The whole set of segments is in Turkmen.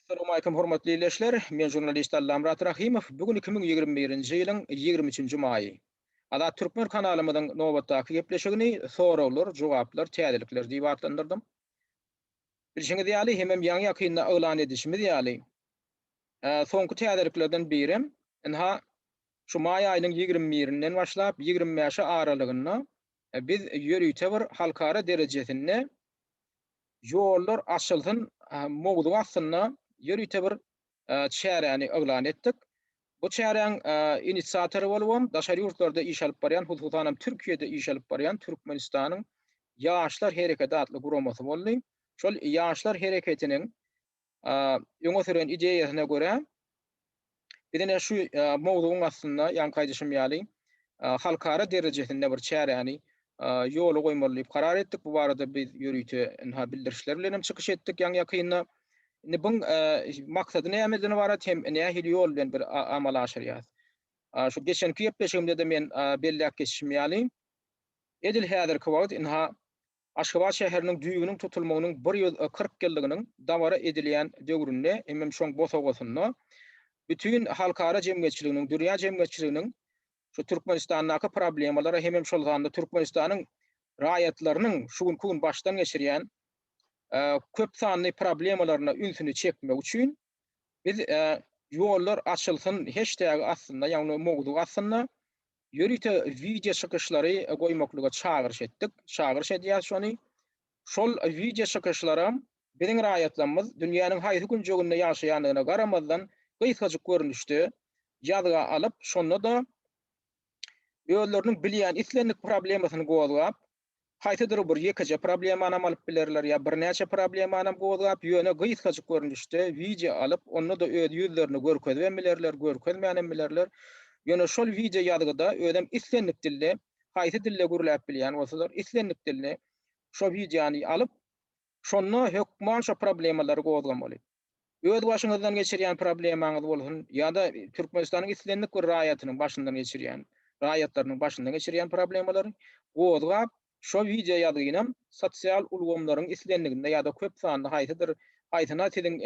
Assalamualaikum hormatly ildeşler. Men žurnalist Allamyrat Rahymow. Bu gün 2021-nji ýylyň 23-nji maýy. Azat Türkmen kanalymyzyň nobatdaky gepleşigini Soraglar, jogaplar, täzelikler diýip atlandyrdym. Bilşiňiz ýaly, hemem ýaňy-ýakynda yglan edişimiz ýaly, soňky täzeliklerden birem, ynha, şu maý aýynyň 21-inden başlap 25-i aralygynda biz ýörite bir halkara derejesinde Ýollar açylsyn mowzugy astynda ýörite bir çäräni yglan etdik. Bu çäräň inisiatory bolubam daşary ýurtlarda iş alyp barýan, hususanam Türkiýede iş alyp barýan Türkmenistanyň Ýaşlar hereketi atly guramasy boldy. Şol Ýaşlar hereketiniň öňe süren ideýasyna görä, biz ine şu mowzugyň astynda, ýaňky aýdyşym ýaly, halkara derejesinde bir çäräni ýola goýmaly diýip karar etdik. Bu barada biz ýörite ynha bildirişler bilen hem çykyş etdik ýaňy-ýakynda. Indi buň maksady nämeden ybarat hem nähili ýol bilen bir amala aşyrýas? Şu geçenki gepleşigimde-de men belläp geçişim ýaly, edil häzirki wagt ynha Aşgabat şäheriniň düýbüniň tutulmagynyň 140 ýyllygynyň dabara edilýän döwründe hemem şoň bosagasynda bütin halkara jemgyýetçiliginiň, dünýä jemgyýetçiliginiň şu Türkmenistandaky problemalara hemem şol sanda Türkmenistanyň raýatlarynyň şu günki gün başdan geçirýän köp sanly problemalaryna ünsüni çekmek üçin biz Ýollar açylsyn heştegi astynda, ýagny mowzuk astynda ýörite wideo çykyşlary goýmaklyga çagyryş etdik. Çagyryş edýäs şony. Şol wideo çykyşlaram biziň raýatlarymyz dünýäniň haýsy künjeginde ýaşaýandygyna garamazdan gysgajyk görnüşde ýazga alyp, şonda-da özleriniň bilýän islendik problemasyny gozgap, Haýsydyr bir ýekeje problemanam alyp bilerler ýa birnäçe problemanam gozgap, ýöne gysgajyk görnüşde wideo alyp, onda-da öz ýüzlerini görkezibem bilerler, görkezmänem bilerler. Ýöne şol wideo ýazgyda özem islendik dilde, haýsy dilde gürläp bilýän bolsalar, islendik dilde şo wideony alyp, şonda hökman şo problemalary gozgamaly. Öz başyňyzdan geçirýän problemaňyz bolsun ýa-da Türkmenistanyň islendik bir raýatynyň başyndan geçirýän, raýatlarynyň başyndan geçirýän problemalary gozgap, şo wideo ýazgynam sosial ulgamlaryň islendiginde ýa-da köp sanly haýsydyr haýsyna siziň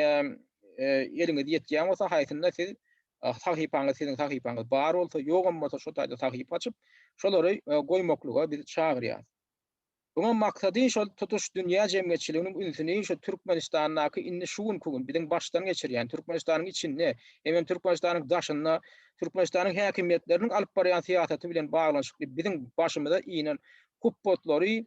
eliňiz ýetýän bolsa, haýsynda siz sahypaňyz siziň sahypaňyz bar bolsa, ýogam bolsa şo taýda sahypa açyp, şolary goýmaklyga biz çagyrýas. Buňam maksady şol tutuş dünýä jemgyýetçiliginiň ünsüni şu Türkmenistandaky indi şu günki gün biziň başdan geçirýän, Türkmenistanyň içinde hemem Türkmenistanyň daşynda Türkmenistanyň häkimiýetleriniň alyp barýan syýasaty bilen baglanyşykly biziň başymyza inen hupbatlary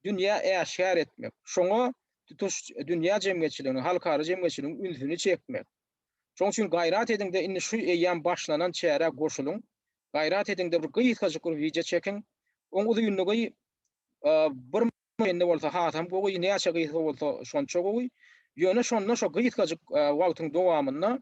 dünýä äşgär etmek, şoňa tutuş dünýä jemgyýetçiliginiň, halkara jemgyýetçiliginiň ünsüni çekmek. Şonuň üçin gaýrat ediňde indi şu eýýäm başlanan çärä goşulyň. Gaýrat ediňde bir gysgajyk bir wideo çekiň. Oň uzynlygy bir minutda bolsa hasam gowy, näçe gysga bolsa şonça gowy. Ýöne şonda şo gysgajyk wagtyň dowamynda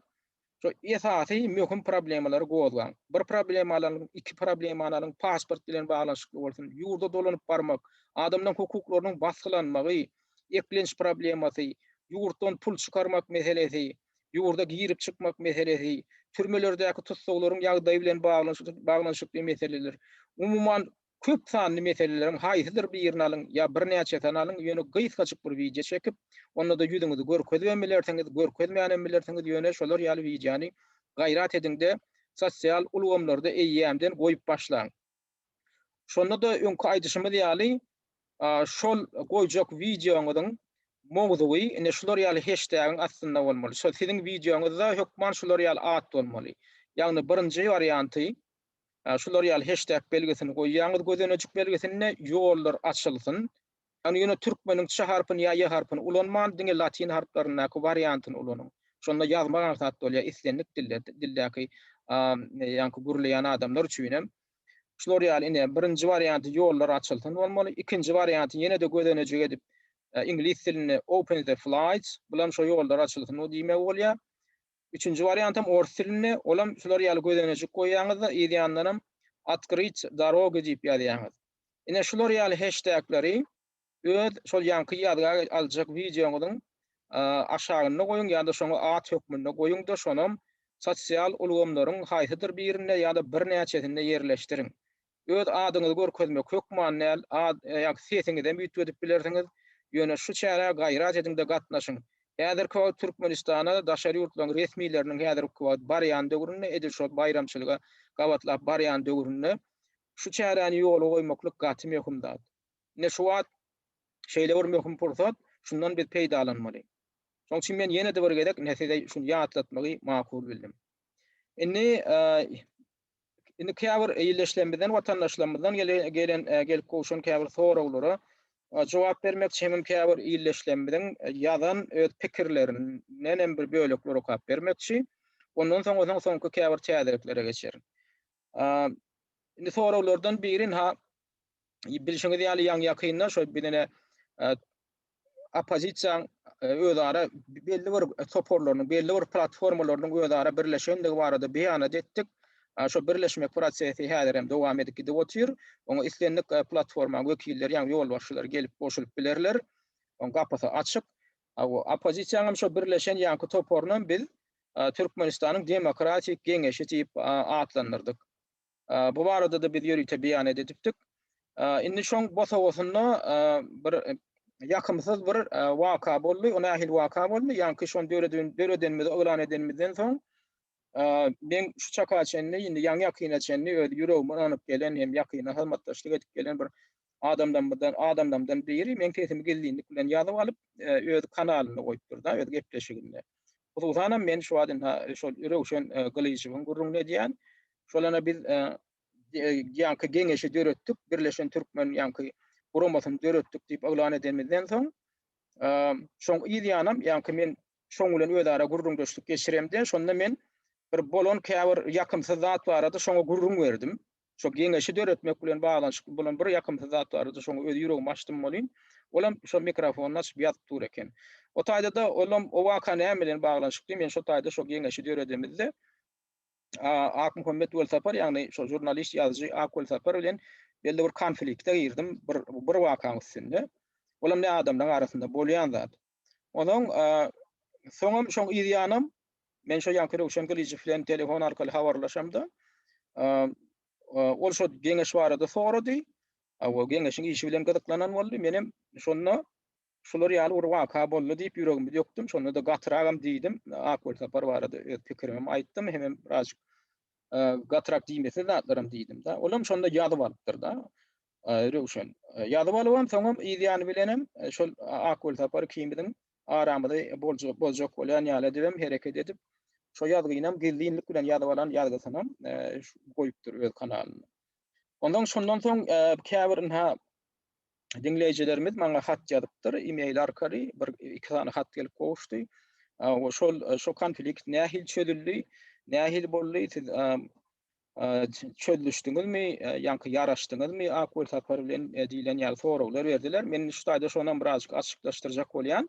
şo esasy möhüm problemalary gozgaň. Bir problemany alyň, iki problemany alyň, pasport bilen baglanyşykly bolsun, ýurda dolanyp barmak, adamlaryň hukuklarynyň basgylanmagy, eklenç problemasy, ýurtdan pul çykarmak meselesi, ýurda girip-çykmak meselesi, türmelerdäki tussaglaryň ýagdaýy bilen baglanyşykly meseleler, umuman, köp sanly meseleleriň haýsydyr birini alyň ýa birnäçesini alyň, ýöne gysgajyk bir wideo çekip, onda-da ýüzüňizi görkezibem bilersiňiz, görkezmänem bilersiňiz, ýöne şolar ýaly wideony gaýrat ediň-de, sosial ulgamlarda eýýämden goýup başlaň. Şonda-da öňki aýdyşymyz ýaly, şol goýjak wideoňyzyň mowzugy ine şular ýaly heştegiň astynda bolmaly. Şol siziň wideoňyzda hökman şular ýaly at bolmaly. Ýagny birinji warianty şular ýaly heşteg belgisini goýýaňyz gözenejik belgisinde ýollar açylsyn. Ýagny ýöne türkmeniň ç harpyny ýa ý harpyny ulanman, diňe latyn harplaryndaky wariantyny ulanyň. Şonda ýazmak aňsat bolýar islendik dilde, dildäki ýaňky gürleýän adamlar üçin hem. Şular ýaly ine birinji warianty ýollar açylsyn bolmaly. Ikinji warianty ýene-de gözenejik edip iňlis dilinde open the flights, bulam şo ýollar açylsyn diýmegi bolýar. Üçünji wariantam ors dilinde, olam şular ýaly gözenejik goýýaňyz-da, yz ýanyndanam otkryt dorogi diýip ýazýaňyz. Ine şular ýaly heştegleri öz şol ýaňky ýazga aljak wideoňyzyň aşagynda goýuň ýa-da şoňa at hökmünde goýuň-da şonam sosial ulgamlaryň haýsydyr birinde ýa-da birnäçesinde ýerleşdiriň. Öz adyňyzy görkezmek hökman däl, ad ýa sesiňizem üýtgedip bilersiňiz. Ýöne şu çärä gaýrat ediň-de gatnaşyň. Häzirki wagt Türkmenistana daşary ýurtlaryň resmileriniň häzirki wagt barýan döwründe, edil şol baýramçylyga gabatlap barýan döwründe şu çäräni ýola goýmaklyk gaty möhüm zat. Ine şu wagt şeýle bir möhüm pursat, şundan biz peýdalanmaly. Şonuň üçin men ýene-de bir gezek ine size şuny ýatlatmagy makul bildim. Indi Indi käbir ildeşlerimizden, watandaşlarymyzdan gelen gelip gowşan käbir soraglara jogap bermekçi hemem käbir ildeşlerimiziň ýazan öz pikirlerinden hem bir bölekler okap bermekçi. Ondan soň bolsa soňky käbir täzeliklere geçerin. Indi soraglardan biri ha bilşiňiz ýaly ýaňy-ýakynda şo bir ene oppozisiýanyň özara belli bir toparlarynyň, belli bir platformalarynyň özara birleşendigi barada beýanat etdik. Şo birleşmek prosesi häzir hem dowam edip gidip otyr. Oňa islendik platformanyň wekilleri, ýagny ýolbaşçylary gelip goşulyp bilerler. Oň gapysy açyk. Oppozisiýanyň hem şo birleşen ýaňky toparyny hem biz Türkmenistanyň Demokratik Geňeşi diýip atlandyrdyk. Bu barada-da biz ýörite beýan edipdik. Indi şoň bosagasynda bir ýakymsyz bir waka boldy. O nähili waka boldy? Ýaňky şony döredenimizi yglan edenimizden soň, men şu çaka çenli, indi ýaňy-ýakyna çenli öz ýüregime ynanyp gelen hem ýakyndan hyzmatdaşlyk edip gelen bir adamdan adamlarymdan biri meň sesimi gizlinlik bilen ýazyp alyp, öz kanalynda goýupdyr-da, öz gepleşiginde. Hususanam men şu wagt indi şol Röwşen Gylyjowyň gürrüňini edýän. Şol ene biz ýaňky geňeşi döretdik, Birleşen Türkmen ýaňky guramasyny döretdik diýip yglan edenimizden soň, şoň yz ýanam ýaňky men şoň bilen özara gürrüňdeşlik geçiremde, şonda men bir bolan käbir ýakymsyz zat barada şoňa gürrüň berdim. Şo geňeşi döretmek bilen baglanyşykly bolan bir ýakymsyz zat barada şoňa öz ýüregimi açdym welin, olam şo mikrofonyny açyp ýazyp dur eken. O taýda-da olam o waka näme bilen baglanyşykly, men şo taýda şo geňeşi döredemizde Akmuhammet Welsapar, ýagny şo žurnalist, ýazyjy Ak Welsapar bilen belli bir konflikte girdim bir bir wakaň üstünde. Olam ne adamlaryň arasynda bolýan zat. Onsoň soňam şoň yz ýanam Men şo ýaňky Röwşen Gylyjow bilen telefon arkaly habarlaşamda, ol şo geňeş barada sorady. O geňeşiň işi bilen gyzyklanan boldy. Menem şonda şular ýaly bir waka boldy diýip ýüregimi dökdüm. Şonda-da gatyragam diýdim. Ak Welsapar barada öz pikirimem aýtdym. Hemem birazjyk gatyrak diýmesiz zatlaram diýdim-de. Olam şonda ýazyp alypdyr-da. Röwşen. Ýazyp alybam, soňam yz ýany bilenem şol Ak Welsapar ikimiziň aramyzy boljak bolýan ýaly edibem hereket edip, şo ýazgynam gizlinlik bilen ýazyp alan ýazgysynam goýupdyr öz kanalynda. Ondan şondan soň käbir ynha diňleýjilerimiz maňa hat ýazypdyr, e-mail arkaly bir iki sany hat gelip gowuşdy. Şol şo konflikt nähili çözüldi, nähili boldy, siz çözlüşdiňizmi, ýaňky ýaraşdyňyzmy Ak Welsapar bilen diýlen ýaly soraglar berdiler. Men şu taýda şonam birazjyk açyklaşdyrjak bolýan.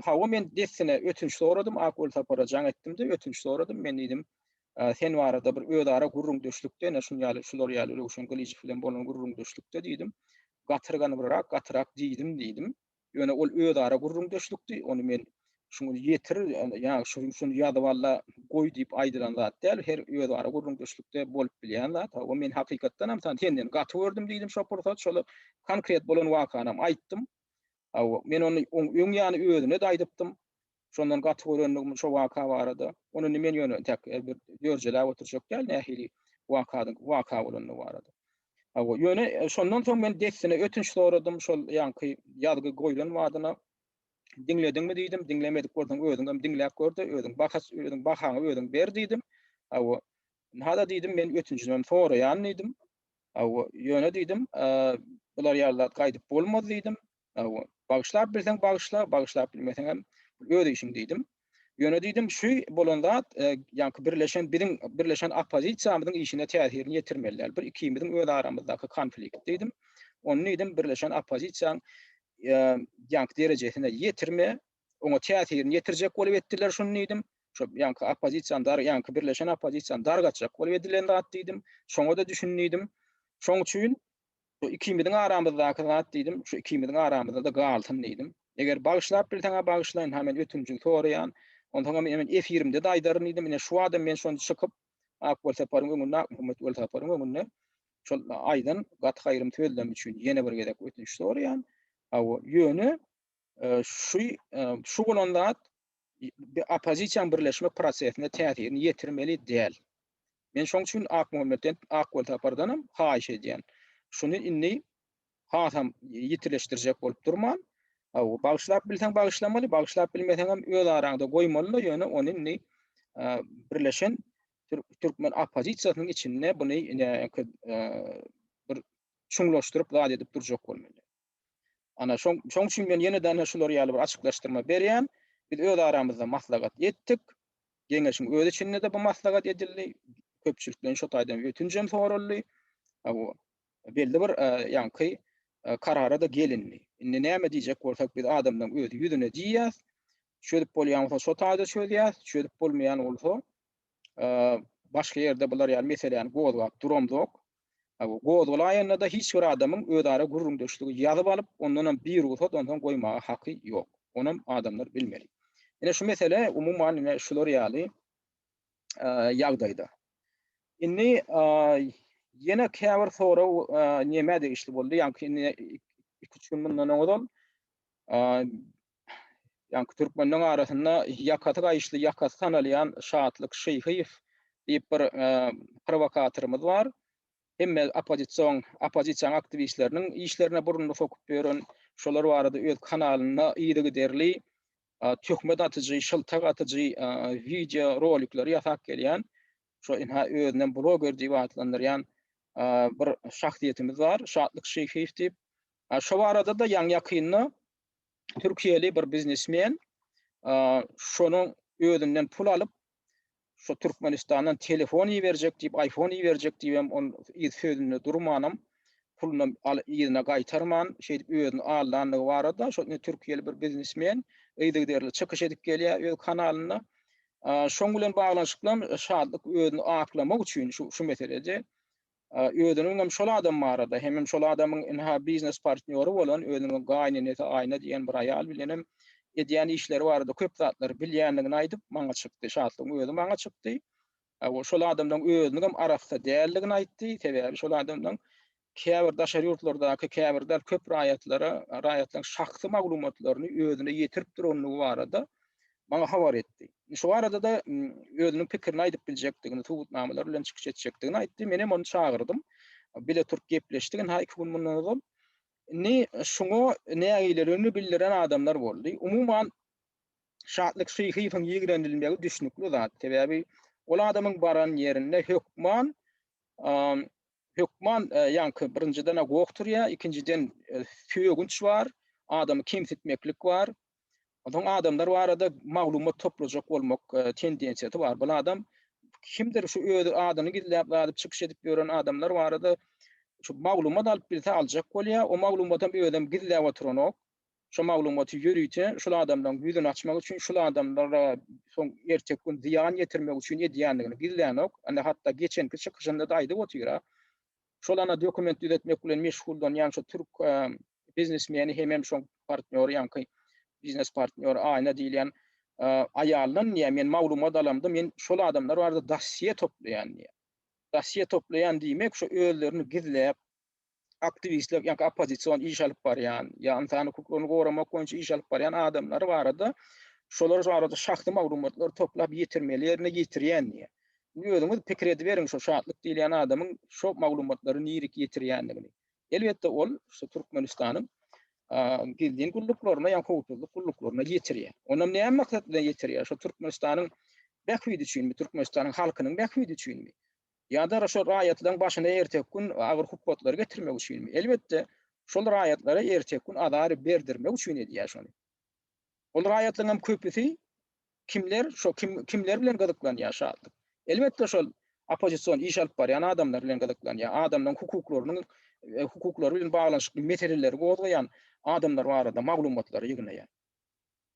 Hawa, men dessine ötünç soradym, Ak Welsapara jaň etdim-de, ötünç soradym. Men diýdim, sen barada bir özara gürrüňdeşlikde, ine şun ýaly, şular ýaly Röwşen Gylyjow bilen bolan gürrüňdeşlikde diýdim, gatyrganybrak, gatyrak diýdim diýdim. Ýöne ol özara gürrüňdeşlikdi, ony men şuny ýetir, ýa şuny şuny ýazyp al-da goý diýip aýdylan zat däl, her özara gürrüňdeşlikde bolup bilýän zat. Hawa, men hakykatdanam senden gaty gördüm diýdim şo pursat, şol konkret bolan wakanam aýtdym. Hawa, men ony oň öň ýany özüne-de aýdypdym. Şondan gaty görenligimi şo waka barada. Ony indi men ýöne entäk bir dörjeläp oturjak däl, nähili wakadyň waka bolandygy barada. Hawa, ýöne şondan soň men dessine ötünç soradym, şol ýaňky ýazgy goýlan badyna. Diňlediňmi diýdim, diňlemedik bolsaň özüňem diňläp gör-de, özüň baha, özüň bahaňy özüň ber diýdim. Hawa, ynha-da diýdim, men ötünjimem soraýan diýdim. Hawa, ýöne diýdim, bular ýaly zat gaýdyp bolmaz diýdim. Hawa, bagyşlap bilseň bagyşla, bagyşlap bilmeseňem öz işiň diýdim. Ýöne diýdim, şu bolan zat, ýaňky birleşen biziň birleşen oppozisiýamyzyň işine täsirini ýetirmeli däl. Bir ikimiziň öz aramyzdaky konflikt diýdim. Ony diýdim, birleşen oppozisiýaň ýaňky derejesine ýetirme, oňa täsirini ýetirjek bolup etdiler şuny diýdim. Şo ýaňky oppozisiýany dar, ýaňky birleşen oppozisiýany dargatjak bolup edilen zat diýdim. Şoňa-da düşün diýdim. Şoň üçin Şu ikimiziň aramyzdaky zat diýdim, şu ikimiziň aramyzda-da galsyn diýdim. Eger bagyşlap bilseň-ä bagyşlaýyn, ha men ötünjiňi soraýan. Onsoňam men efirimde-de aýdaryn diýdim. Ine şu adam men şony çykyp Ak Welsaparyň öňünde, Akmuhammet Welsaparyň öňünde şol aýdan gaty gaýrym sözlem üçin ýene bir gezek ötünç soraýan. Hawa, ýöne. Şu şu bolan zat oppozisiýanyň birleşmek prosesine täsirini ýetirmeli däl. Men şoň üçin Akmuhammetden, Ak Welsapardanam haýyş edýän. Şuny indi hasam ýitileşdirjek bolup durman, bagyşlap bilseň bagyşlamaly, bagyşlap bilmeseňem öz araňda goýmaly-da, ýöne ony indi birleşen türkmen oppozisiýasynyň içinde buny bir çuňlaşdyryp zat edip durjak bolmaly. Ana şoň şoň üçin men ýene-de ana şular ýaly bir açyklaşdyrma berýän. Biz öz aramyzda maslahat etdik. Geňeşiň öz içinde-de bu maslahat edildi. Köpçülikden şo taýdan ötünjem soraldy. Hawa, belli bir ýaňky karara-da gelindi. Indi näme diýjek bolsak biz adamlaryň öz ýüzüne diýýäs. Çözüp bolýan bolsa şo taýda çözýäs, çözüp bolmaýan bolsa başga ýerde bular ýaly meseläni gozgap duramzok. Gozgalaýanda-da hiç bir adamyň özara gürrüňdeşligi ýazyp alyp, ondanam birugsat onsoň goýmaga haky ýok. Onam adamlar bilmeli. Ine şu mesele umuman ine şular ýaly ýagdaýda. Indi ýene käbir sorag nämä degişli boldy? Ýaňky indi 2-3 gün mundan ozal Ýaňky türkmenleň arasynda ýakasy gaýyşly ýakasy tanalýan Şatlyk Şyhyýew diýip bir prowokatorymyz bar. Hemme oppozision oppozisiýanyň aktiwistleriniň işlerine burnuny sokup ýören, şolar barada öz kanalynda yzygiderli töhmet atyjy, şyltak atyjy wideo rolikleri ýasap gelýän, şo ynha özünem bloger diýip atlandyrýan bir şahsyýetimiz bar, Şatlyk Şyhyýew diýip. Şo barada-da ýaňy-ýakynda Türkiýeli bir biznesmen şonuň özünden pul alyp, şo Türkmenistandan telefon iberjek diýip, iPhone iberjek diýip hem ol yz sözünde durmanam, pulunam yzyna gaýtarman, şeýdip özüni aldandygy barada şo türkiýeli bir biznesmen yzygiderli çykyş edip gelýär öz kanalynda. Şoň bilen baglanyşykly Şatlyk özüni aklamak üçin şu şu meselede Özüniň hem şol adam barada, hemem şol adamyň ynha biznes partnýory bolan özüniň gaýynenesi Aýna diýen bir aýal bilenem edýän işleri barada köp zatlary bilýändigini aýdyp maňa çykdy. Şatlygyň özi maňa çykdy. Şol adamdan özüniň hem arassa däldigini aýtdy. Sebäbi şol adamdan käbir daşary ýurtlardaky käbir däl köp raýatlara, raýatlaryň şahsy maglumatlaryny özüne ýetirip durandygy barada maňa habar etdi. Şu barada-da özüniň pikirini aýdyp biljekdigini, subutnamalar bilen çykyş etjekdigini aýtdy. Men hem ony çagyrdym. Bile turup gepleşdik ynha iki gün mundan ozal. Indi şuňa nägileligini bildiren adamlar boldy. Umuman, Şatlyk Şyhyýewiň ýigrenilmegi düşnükli zat. Sebäbi ol adamyň baran ýerinde hökman hökman ýaňky birinjiden-ä goh turýar, ikinjiden sögünç bar, adamy kemsitmeklik bar. Onsoň adamlar barada maglumat toplajak bolmak tendensiýasy bar. Bu adam kimdir şu öz adyny gizläp zadyp çykyş edip ýören adamlar barada şu maglumat alyp bilse aljak bolýar. O maglumatam özem gizläp oturanok. Şo maglumaty ýörite şul adamlaryň ýüzüni açmak üçin, şul adamlara soň erteki gün zyýan ýetirmek üçin edýändigini gizlänok. Indi hatda geçenki çykyşynda-da aýdyp otyr-a. Şol ana dokument düzetmek bilen meşgullanýan şo türk biznesmeni hemem şoň partnýory ýaňky biznes partnýory Aýna diýilýän aýaldan diýýär, men maglumat alamda men şol adamlar barada dosýe toplaýan diýýär. Dosýe toplaýan diýmek şo özlerini gizläp aktiwistler ýa oppozision iş alyp barýan ýa ynsan hukuklaryny goramak boýunça iş alyp barýan adamlar barada şolar barada şahsy maglumatlary toplap ýetirmeli ýerine ýetirýän diýýär. Indi özüňiz pikir ediberiň şo Şatlyk diýilýän adamyň şo maglumatlary nirik ýetirýändigini. Elbetde ol şu Türkmenistanyň gizlin gulluklaryna ýa howpsuzlyk gulluklaryna ýetirýär. Onam näme maksat bilen ýetirýär? Şo Türkmenistanyň bähbidi üçinmi, Türkmenistanyň halkynyň bähbidi üçinmi? Ýa-da şo raýatlaryň başyna erteki gün agyr hupbatlary getirmek üçinmi? Elbetde, şol raýatlara erteki gün azar berdirmek üçin edýär şony. Ol raýatlaryň hem köpüsi kimler, şo kim, kimler bilen gyzyklanýar Şatlyk? Elbetde şol oppozision iş alyp barýan adamlar bilen gyzyklanýar. Adamlaryň hukuklarynyň e, hukuklary bilen baglanyşykly meseleleri gozgaýan adamlar barada maglumatlary ýygnaýar.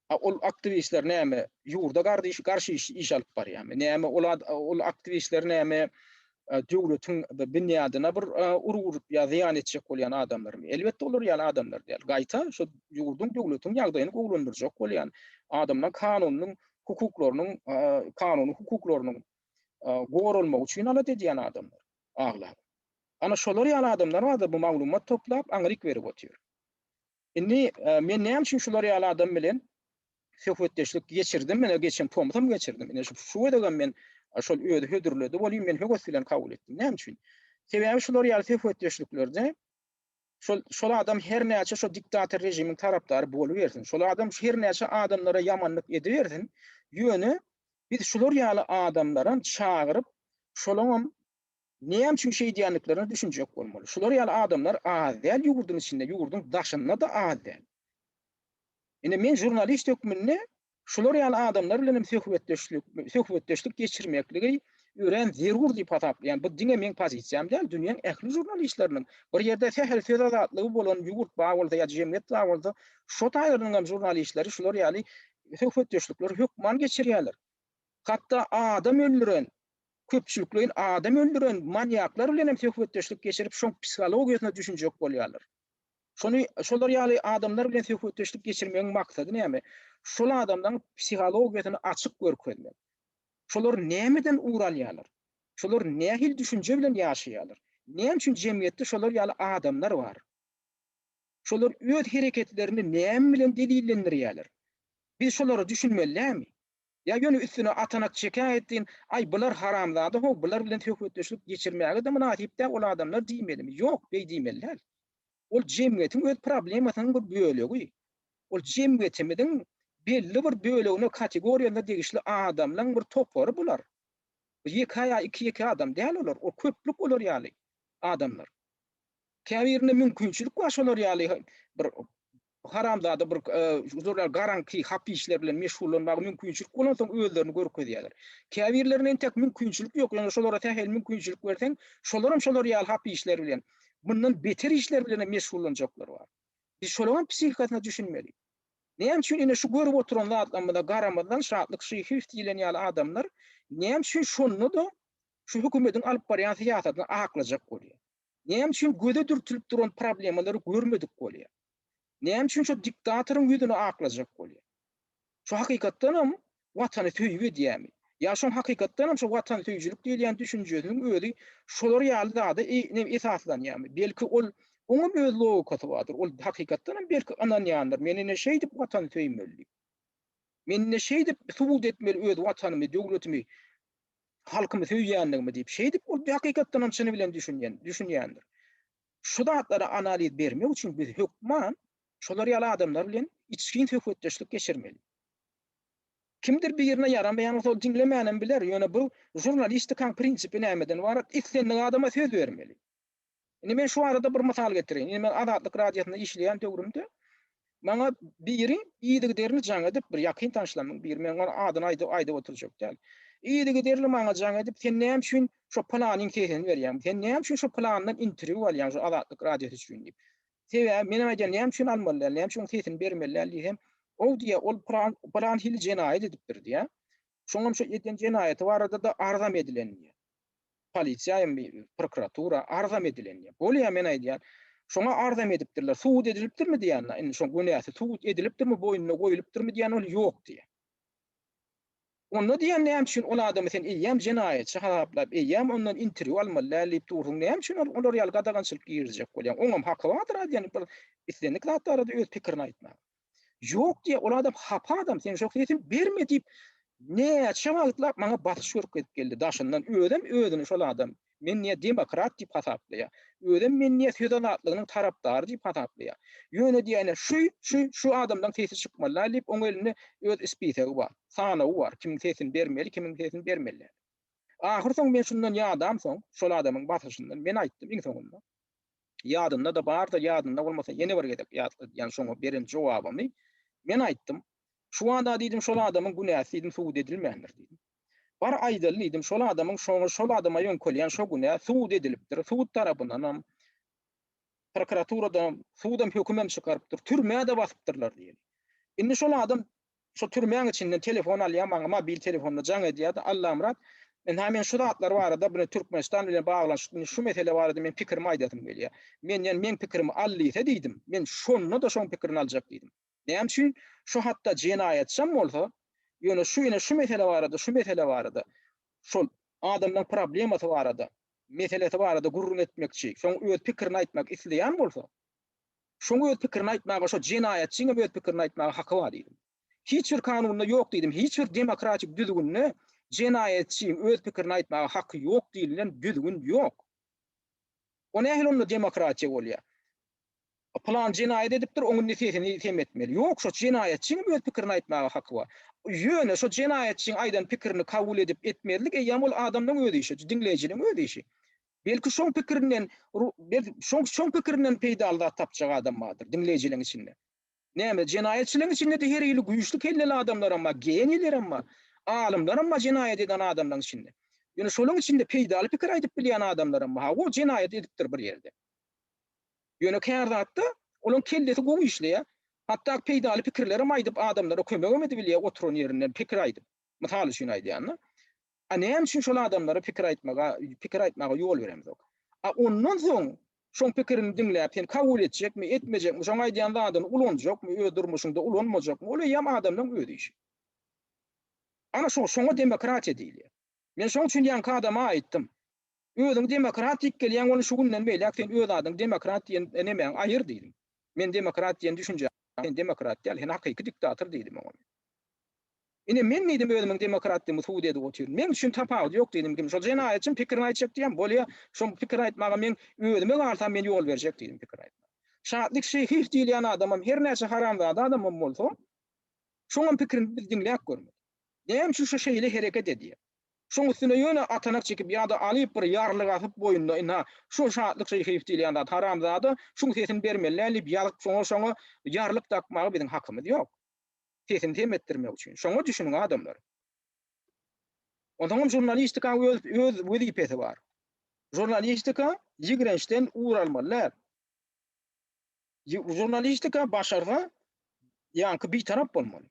A ol aktiwistler näme ýurda gardyş garşy iş, iş alyp barýarmy? Näme ol ol aktiwistler näme e, döwletiň binýadyna bir e, urgy urup ýa zyýan etjek bolýan adamlarmy? Elbetde olar ýaly adamlar däl. Gaýta şu ýurduň döwletiň ýagdaýyny gowulandyrjak bolýan adamlaryň kanunynyň hukuklarynyň e, kanuny hukuklarynyň goralmagy üçin alada edýän adamlar aglaba. Ana şolar ýaly adamlar barada bu maglumat toplap aňryk berip otyr. Indi men näme üçin şular ýaly adam bilen söhbetdeşlik geçirdim, men geçen tomusam geçirdim. Ine şu şu gezegem men şol özi hödürledi welin men höwes bilen kabul etdim. Näme üçin? Sebäbi şular ýaly söhbetdeşliklerde şol şol adam her näçe şo diktator režimiň tarapdary bolubersin, şol adam her näçe adamlara ýamanlyk edibersin, ýöne biz şular ýaly adamlaram çagyryp, şolaňam näme üçin şeýdýändiklerine düşünjek bolmaly. Şular ýaly adamlar az däl ýurduň içinde, ýurduň daşynda-da az däl. Ine men žurnalist hökmünde şular ýaly adamlar bilen hem söhbetdeşlik söhbetdeşlik geçirmekligi örän zerur diýip hasaplaýan. Bu diňe meň pozisiýam däl, dünýäň ähli žurnalistleriniň bir ýerde sähel söz azatlygy bolan ýurt bar bolsa ýa jemgyýet bar bolsa, şo taýlarynyň hem žurnalistleri şular ýaly söhbetdeşlikleri hökman geçirýärler. Hatda adam öldüren, köpçülikleýin adam öldüren manýaklar bilen hem söhbetdeşlik geçirip, şoň psihologiýasyna düşünjek bolýarlar. Şony şolar ýaly adamlar bilen söhbetdeşlik geçirmegiň maksady näme? Şol adamlaryň psihologiýasyny açyk görkezmek. Şolar nämeden ugur alýarlar? Şolar nähili düşünje bilen ýaşaýarlar? Näme üçin jemgyýetde şolar ýaly adamlar bar? Şolar öz hereketlerini näme bilen delillendirýärler? Biz şolara düşünmeli dälmi? Ýa ýöne üstüne atanak çekäýtdin, aý bular haramzada how, bular bilen söhbetdeşlik geçirmäge-de mynasyp däl ol adamlar diýmelimi? Ýok, beý diýmeli däl. Ol jemgyýetiň öz problemasynyň bir bölegi. Ol jemgyýetimiziň belli bir bölegine, kategoriýasyna degişli adamlaň bir topary bular. Bu ýeke ýa iki-ýeke adam däl olar, o köplük olar ýaly adamlar. Käbirinde mümkinçilik bar şolar ýaly bir haramzada bir şolar ýaly garaňky hap işler bilen meşgullanmaga mümkinçilik bolansoň özlerini görkezýärler. Käbirlerine entek mümkinçilik ýok, ýöne şolara sähel mümkinçilik berseň, şolaram şolar ýaly hap işler bilen, mundan beter işler bilen hem meşgullanjaklar bar. Biz şolaryň psihikasyna düşünmeli. Näme üçin ine şu görüp oturan zatlarymyza garamazdan Şatlyk Şyhyýew diýlen ýaly adamlar näme üçin şonda-da şu hökümetiň alyp barýan syýasatyny aklajak bolýar? Näme üçin göze dürtülip duran problemalary görmedik bolýar? Näme üçin şo diktatoryň ýüzüni aklajak bolýar? Şo hakykatdanam watany söýüp edýärmi? Ýa şoň hakykatdanam şo watansöýüjilik diýilýän düşünjesiniň özi şolar ýaly zada esaslanýarmy? Belki ol oňam öz logikasy bardyr. Ol hakykatdanam belki ynanýandyr. Men ine şeýdip watany söýmeli diýip. Men ine şeýdip subut etmeli öz watanymy, döwletimi. Halkymy söýýändigimi diýip, şeýdip ol hakykatdanam çyny bilen düşünýän, düşünýändir. Şu zatlara analiz bermek üçin biz hökman şolar ýaly adamlar bilen içgin söhbetdeşlik geçirmeli. Kimdir birine ýaramaýan bolsa ol diňlemänem biler, ýöne bu žurnalistikaň prinsipi nämeden ybarat, islendik adama söz bermeli. Indi men şu arada bir mysal getireýin. Indi men Azatlyk Radiosynda işleýän döwrümde maňa biri yzygiderli jaň edip, bir ýakyn tanyşlarymyň biri, men onuň adyny aýdyp, aýdyp oturjak däl. Yzygiderli maňa jaň edip, sen näme üçin şo pylanyň sesini berýäň? Sen näme üçin şo pylandan interwýu alýaň şo Azatlyk Radiosy üçin diýip. Sebäbi menem aýdýan, näme üçin almaly däl, näme üçin oň sesini bermeli däl diýsem, ow diýýär, ol pylan, pylan hili jenaýat edipdir diýýär. Şoňam şo eden jenaýaty barada-da arzam edilen diýýär. Polisiýa hem prokuratura arzam edilen diýýär. Bolýar men aýdýan. Şoňa arzam edipdirler. Subut edilipdirmi diýýän. Indi şoň günäsi subut edilipdirmi, boýnuna goýulypdyrmy diýýän ol ýok diýýär. Onda diýýän näme üçin ol adamy sen eýýäm jenaýatçy hasaplap, eýýäm ondan interwýu almaly däl diýip dursuň, näme üçin ol olar ýaly gadagançylyk girizjek bolýaň? Oňam haky bardyr aýdýan bir islendik zat barada öz pikirini aýtmaga. Ýok diýýär, ol adam hapa adam, sen şo sesini berme diýip, näçe wagtlap maňa basyş görkezip geldi daşyndan. Özem özüni şol adam, men diýýär, demokrat diýip hasaplaýar. Özem men diýýär, söz azatlygynyň tarapdary diýip hasaplaýar. Ýöne diýýär, ine, şu, şu, şu adamlaň sesi çykmaly däl diýip, oň elinde öz spisegi bar, sanawy bar, kimiň sesini bermeli, kimiň sesini bermeli däl. Ahyrsoň men şundan ýadamsoň, şol adamyň basyşyndan men aýtdym iň soňunda. Ýadynda-da bardyr, ýadynda bolmasa ýene bir gezek ýatladýan şoňa beren jogabymy men aýtdym. Şu wada diýdim, şol adamyň günäsi diýdim, subut edilmändir diýdim. Bar aýdaly diýdim, şol adamyň şoňa şol adama ýöňkelýän şo günä subut edilipdir. Sud tarapyndanam, prokuraturadanam, sudam hökümem çykarypdyr, türmä-de basypdyrlar diýeli. Indi şol adam Şo türmäň içinden telefon alýar maňa mobil telefonda jaň edýärdi Allamyrat ynha men şu zatlar barada bu Türkmenistan bilen baglanyşykly şu mesele barada men pikirimi aýdasym gelýär. Menden meň pikirimi al diýse diýdim. Men şonda-da şoň pikirini aljak diýdim. Näme üçin? Şu hatda jenaýatçam bolsa, ýöne şu ine şu mesele barada, şu mesele barada, şol adamlaň problemasy barada, meselesi barada gürrüň etmekçi, şoň öz pikirini aýtmak isleýän bolsa, Şoň öz pikirini aýtmaga, şo jenaýatçyň hem öz pikirini aýtmaga haky bar diýdim. Hiç bir kanunda ýok diýdim, hiç bir demokratik düzgünde jenaýatçyň öz pikirini aýtmaga haky ýok diýilen düzgün ýok. O nähili onda demokratiýa bolýar? Pylan jenaýat edipdir, oň indi sesini sem etmeli. Ýok, şo jenaýatçyň hem öz pikirini aýtmaga haky bar. Ýöne şo jenaýatçyň aýdan pikirini kabul edip etmezlik eýýäm ol adamlaň öz işi, diňleýjiniň öz işi. Belki şoň pikirinden belki şoň şoň pikirinden peýdaly zat tapjak adam bardyr diňleýjileriň içinde. Näme, jenaýatçylaryň içinde-de her hili güýçli kelleli adamlaram bar, geniýlerem bar, alymlaram bar jenaýat eden adamlaryň içinde. Ýöne şolaryň içinde peýdaly pikir aýdyp bilýän adamlaram bar. Hawa, jenaýat edipdir bir ýerde. Ýöne kär zatda olaryň kellesi gowy işleýär. Hatda peýdaly pikirlerem aýdyp adamlara kömegem edibilýär oturan ýerinden pikir aýdyp. Mysal üçin aýdýan-da. A näme üçin şol adamlara pikir aýtmaga, pikir aýtmaga ýol beremzok? A ondan soň şoň pikirini diňläp sen kabul etjekmi, etmejekmi, şoň aýdýan zadyny ulanjakmy, öz durmuşyňda ulanmajakmy, ol eýýäm adamlaň öz işi. Ana şo, şoňa demokratiýa diýilýär. Men şoň üçin ýaňky adama aýtdym. Özüňi demokrat diýip gelýäň, ony şu günden beýläk sen öz adyňy demokrat diýen nemäňi aýyr diýdim. Men demokrat diýen düşünjäni, sen demokrat däl, sen hakyky diktator diýdim oňa men. Ine men diýdim özümiň demokratdygymy subut edip otyryn. Meň üçin tapawudy ýok diýdim kim şol jenaýatçyň pikirini aýtjak diýýän bolýa şoň pikir aýtmaga meň özüme galsam men ýol berjek diýdim pikir aýtmaga. Şatlyk Şeýhiýew diýilýän adamam her näçe haramzada adamam bolsa şoňam pikirini biz diňläp görmedik. Näme üçin şo şeýle hereket edýär? Şoň üstüne ýöne atanak çekip ýa-da alyp bir ýarlyk asyp boýnuna ynha şo Şatlyk Şeýhiýew diýilýän zat haramzada şuň sesini bermeli däl diýip ýazyp şoňa şoňa ýarlyk dakmaga biziň hakymyz ýok. Sesini sem etdirmek üçin. Şoňa düşüniň adamlar. Onsoňam žurnalistikaň öz öz wezipesi bar. Žurnalistika ýigrençden ugur almaly däl. Žurnalistika başarsa ýaňky bitarap bolmaly.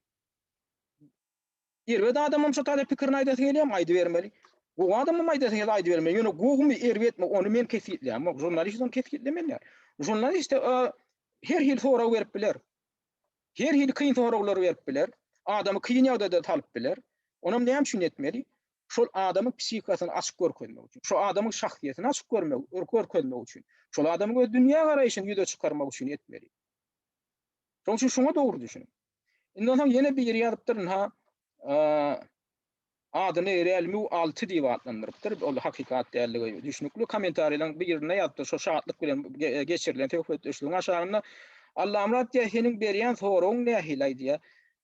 Erbet adamam şo taýda pikirini aýdasy gelýärmi, aýdybermeli. Gowy adamam aýdasy gelse aýdybermeli. Ýöne gowumy, erbetmi ony men kesgitlämok. Žurnalist ony kesgitlemeli däl. Žurnalist her hili sorag berip biler. Her hili kyn soraglary berip biler. Adamy kyn ýagdaýda salyp biler. Onam näme üçin etmeli? Şol adamyň psihikasyny açyp görkezmek üçin. Şo adamyň şahsyýetini açyp görmek, görkezmek üçin. Şol adamyň öz dünýä garaýşyny ýüze çykarmak üçin etmeli. Şonuň üçin şuňa dogry düşüniň. Indi onsoň ýene biri ýazypdyr, ynha, Adyny Realme 6 diýip atlandyrypdyr. Ol hakykat däldigi düşnükli. Kommentariýalaryň birinde ýazypdyr, şo şatlyk bilen geçirilen söhbetdeşligiň aşagynda, Allamyrat diýýär, seniň berýän soragyň nähili-aý diýýär.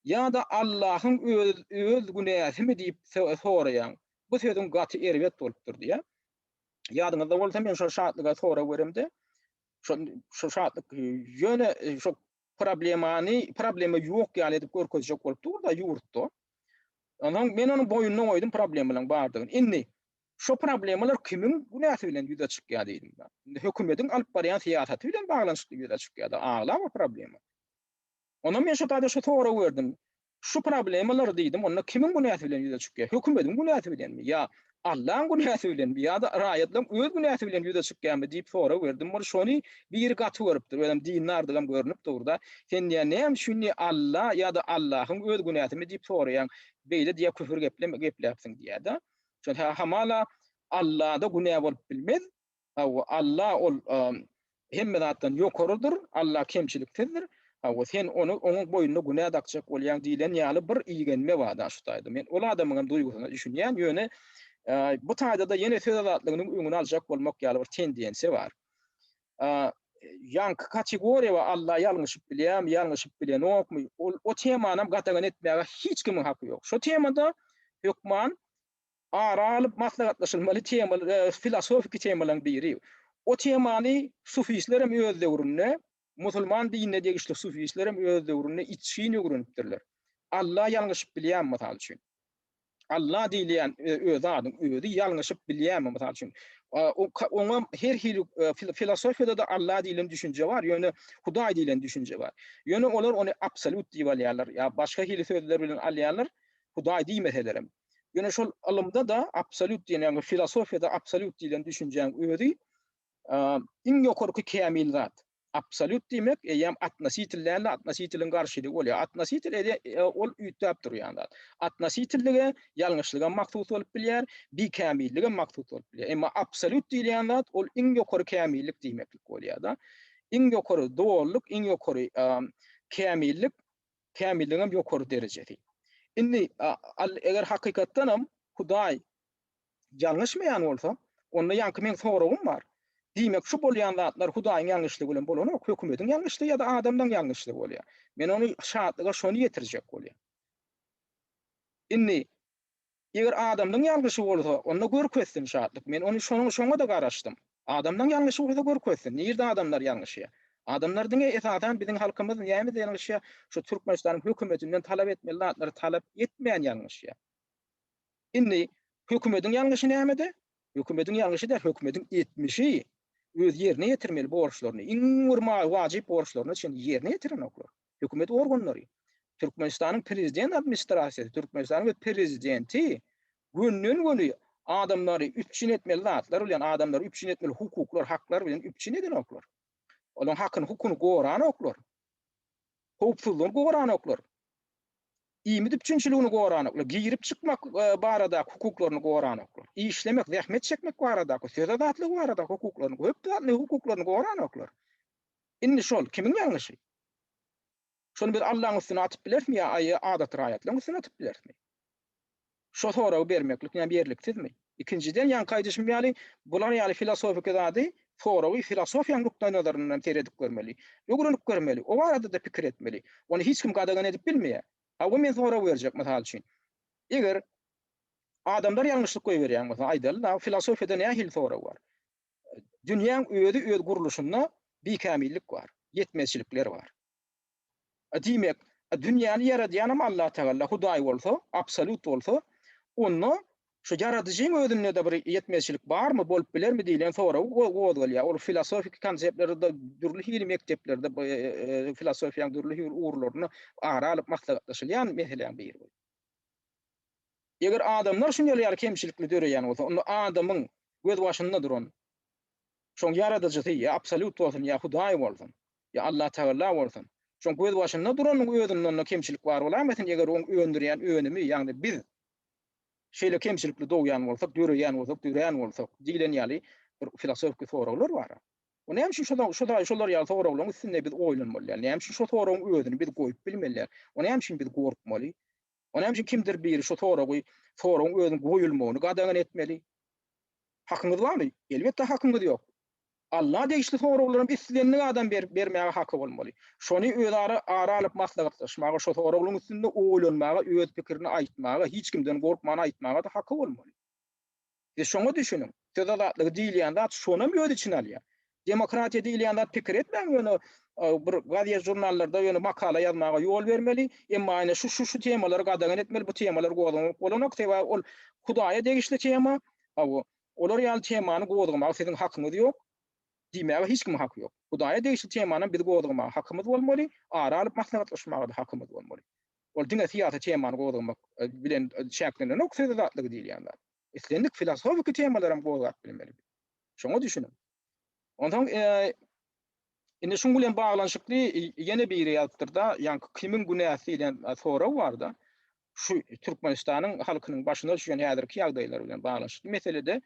Ýa-da Allahyň öz öz günäsimi diýip soraýaň. Bu sözüň gaty erbet bolupdyr diýýär. Ýadyňyzda bolsa men şol şatlyga sorag beremde, şo şo şatlyk ýöne şo problemany problema ýok ýaly edip görkezjek bolup dur-da ýurtda. Onsoň men onuň boýnuna goýdum problemalaryň bardygyny. Indi şo problemalar kimiň günäsi bilen ýüze çykýar diýdim. Indi hökümetiň alyp barýan syýasaty bilen baglanyşykly ýüze çykýar-da aglaba problema. Ondan men şo taýda şu soragy berdim. Şu problemalar diýdim, onda kimiň günäsi bilen ýüze çykýar? Hökümetiň günäsi bilenmi ýa Allaň günäsi bilenmi ýa-da raýatlaryň öz günäsi bilen ýüze çykýarmy diýip sorag berdim. Ol şony biri gaty görüpdir. Özem dindardygam görnüp dur-da. Sen diýýär, näme üçin diýýär, Alla ýa-da Allahyň öz günäsimi diýip soraýaň? Beýle diýýär, küfür gepleme, gepläpsiň diýýär-de. Şol hamala Allada günä bolup bilmez, Hawa, Alla ol hemme zatdan ýokarydyr, Alla kemçiliksizdir. Hawa, sen ony onuň boýnuna günä dakjak bolýaň diýlen ýaly bir igenme bar-da şu taýda. Men ol adamyň hem duýgusyna düşünýän, ýöne bu taýda-da ýene söz azatlygynyň öňüni aljak bolmak ýaly bir tendensiýa bar. Ýaňky kategoriýa bar, Alla ýalňyşyp bilýärmi, ýalňyşyp bilenokmy, ol o temanam gadagan etmäge hiç kimiň haky ýok. Şo temada hökman ara alyp maslahatlaşylmaly tema, filosofiki temalaryň biri. O temany sufistler hem öz döwründe, musulman dinine degişli sufistler hem öz döwründe içgin öwrenipdirler. Alla ýalňyşyp bilýärmi, mysal üçin? Alla diýilýän öz adyň özi ýalňyşyp bilýärmi, mysal üçin? Oňa her hili filosofiýada-da Alla diýlen düşünje bar, ýöne Hudaý diýlen düşünje bar. Ýöne olar ony absolýut diýip alýarlar, ýa başga hili sözler bilen alýarlar, Hudaý diýmeselerem. Ýöne şol ylymda-da absolýut diýen, ýagny filosofiýada absolýut diýlen düşünjäň özi iň ýokarky kämil zat. Absolýut diýmek eýýäm otnositel däl-de, otnositeliň garşylygy bolýar. Otnositel ol üýtgäp durýan zat. Otnositellige ýalňyşlygam mahsus bolup bilýär, bikämilligem mahsus bolup bilýär. Emma absolýut diýilýän zat ol iň ýokary kämillik diýmeklik bolýar-da. Iň ýokary dolulyk, iň ýokary kämillik, kämilligiň hem ýokary derejesi. Indi eger hakykatdan hem Hudaý ýalňyşmaýan bolsa, onda ýaňky meň soragym bar. Diýmek, şu bolýan zatlar Hudaýyň ýalňyşlygy bilen bolanok, hökümediň ýalňyşlygy ýa-da adamlaryň ýalňyşlygy bolýar. Men ony şatlyga şony ýetirjek bolýan. Indi Eger adamlaň ýalňyşy bolsa, onda görkezsin Şatlyk. Men ony şonuň şoňa-da garaşdym. Adamlaň ýalňyşy bolsa görkezsin. Nirde adamlar ýalňyşýar? Adamlar diňe esasan biziň halkymyz nämede ýalňyşýar? Şu Türkmenistanyň hökümetinden talap etmeli zatlary talap etmän ýalňyşýar. Indi hökümediň ýalňyşy nämede? Hökümediň ýalňyşy däl, hökümediň etmişi. Öz ýerine ýetirmeli borçlaryny, iň bir wajyp borçlaryna çenli ýerine ýetirenoklar. Hökümet organlary, Türkmenistanyň Prezident administrasiýasy, Türkmenistanyň we Prezidenti gönden-göni adamlary üpjün etmeli zatlar bilen, adamlary üpjün etmeli hukuklar, haklar bilen üpjün edenoklar. Olaryň hakyny, hukugyny goranoklar. Howpsuzlygyny goranoklar. Iýmit üpjünçiligini goranoklar. Girip çykmak e, baradaky hukuklaryny goranoklar. Işlemek, zähmet çekmek baradaky, söz azatlygy baradaky hukuklaryny, köp zatly hukuklaryny goranoklar. Indi şol kimiň ýalňyşy? Şony biz Allaň üstüne atyp bilerismi ýa adaty raýatlaryň üstüne atyp bilerismi? Şo soragy bermeklik näme ýerliksizmi? Ikinjiden ýaňky aýdyşym ýaly bular ýaly filosofiki zady soragy filosofiýanyň nukdaýnazaryndan seredip görmeli. Öwrenip görmeli. O barada-da pikir etmeli. Ony hiç kim gadagan edip bilmeýär. Hawa men sorag berjek mysal üçin. Eger adamlar ýalňyşlyk goýberýän bolsa aýdaly-da filosofiýada nähili sorag bar? Dünýäň özi öz gurluşynda bikämillik bar, ýetmezçilikler bar. Diýmek, dünýäni ýaradýanam Allatagalla, Hudaý bolsa, absolýut bolsa, onda şu ýaradyjyň özünde-de bir ýetmezçilik barmy, bolup bilermi diýlen sorag gozgalýar. Ol filosofiki konseptlerde dürli hili mekdeplerde, filosofiýanyň dürli hili ugurlarynda ara alyp maslahatlaşylýan meseläň biri bu. Eger adamlar şunuň ýaly kemçilikli döreýän bolsa, onda adamyň gözbaşynda duran şoň ýaradyjysy ýa absolýut bolsun, ýa Hudaý bolsun, ýa Allatagala bolsun, şoň gözbaşynda duranyň özünde onda kemçilik bar bolaýmasyn, eger oň öndürýän önümi, ýagny biz şeýle kemçilikli dogýan bolsak, döreýän bolsak, dörän bolsak diýlen ýaly bir filosofiki soraglar bar. O näme üçin şo şo şolar ýaly soraglaryň üstünde biz oýlanmaly däl? Näme üçin şo soragyň özüni biz goýup bilmeli däl? O näme üçin biz gorkmaly? O näme üçin kimdir biri şu soragy, soragyň özüniň goýulmagyny gadagan etmeli? Hakyňyz barmy? Elbetde hakyňyz ýok. Alla degişli soraglaram islendik adam berip bermäge haky bolmaly. Şony özara ara alyp maslahatlaşmaga, şo soraglaryň üstünde oýlanmaga, öz pikirini aýtmaga, hiç kimden gorkman aýtmaga-da haky bolmaly. Siz şoňa düşüniň. Söz azatlygy diýilýän zat şonam öz içine alýar. Demokratiýa diýilýän zat pikir etmäň ýöne bir gazet žurnallarda ýöne makala ýazmaga ýol bermeli, emma ýöne şu şu şu temalary gadagan etmeli, bu temalary gozgamak bolanok, sebäbi ol Hudaýa degişli tema, hawa, olar ýaly temany gozgamaga siziň hakyňyz ýok, diýmäge hiç kimiň haky ýok. Hudaýa degişli temanam biz gozgamaga hakymyz bolmaly, ara alyp maslahatlaşmaga-da hakymyz bolmaly. Ol diňe syýasy temany gozgamak bilen çäklenenok söz azatlygy diýilýän zat. Islendik filosofiki temalaram gozgap bilmeli. Şoňa düşüniň. Onsoň indi şuň bilen baglanyşykly ýene biri ýazypdyr-da, ýaňky kimiň günäsi diýlen sorag bar-da. Şu Türkmenistanyň halkynyň başyna düşen häzirki ýagdaýlar bilen baglanyşykly meselede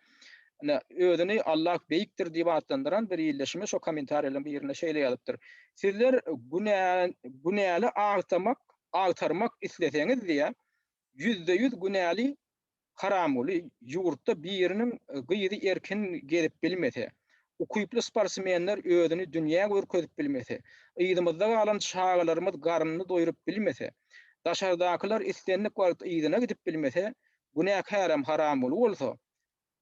ine özüni Allah beýikdir diýip atlandyran bir ildeşimiz şo kommentariýalaryň birinde şeýle ýazypdyr. Sizler günä günäli agtamak, agtarmak isleseňiz diýýär, 100% günäli Haramguly ýurtda biriniň gyzy erkin gezip bilmese, ukyply sportsmenler özüni dünýä görkezip bilmese, yzymyzda galan çagalarymyz garnyny doýrup bilmese, daşardakylar islendik wagt yzyna gidip bilmese, günäkärem Haramguly bolsa,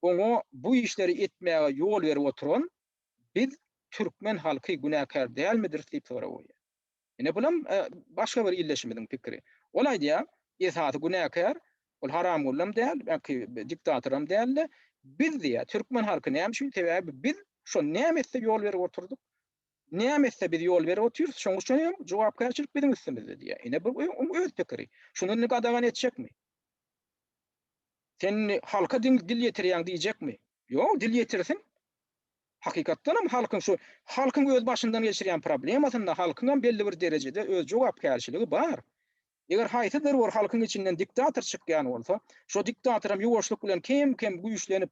oňa bu işleri etmäge ýol berip oturan biz türkmen halky günäkär dälmidiris diýip sorag goýýar. Ine bulam başga bir ildeşimiziň pikiri. Ol aýdýar, esasy günäkär ol Haramgullam däl, belki diktatoram däl-de, biz diýýär, türkmen halky näme üçin? Sebäbi biz şo näme etse ýol berip oturdyk. Näme etse biz ýol berip otyrys, şonuň üçin hem jogapkärçilik biziň üstümizde diýýär. Ine bu oň öz pikiri. Şuny indi gadagan etjekmi? Sen indi halka dil ýetirýäň diýjekmi? Ýok, dil ýetirsin. Hakykatdan hem halkyň şu halkyň öz başyndan geçirýän problemasynda halkyň hem belli bir derejede öz jogapkärçiligi bar. Eger haýsydyr bir halkyň içinden diktator çykýan bolsa, şo diktator hem ýuwaşlyk bilen kem-kem güýçlenip,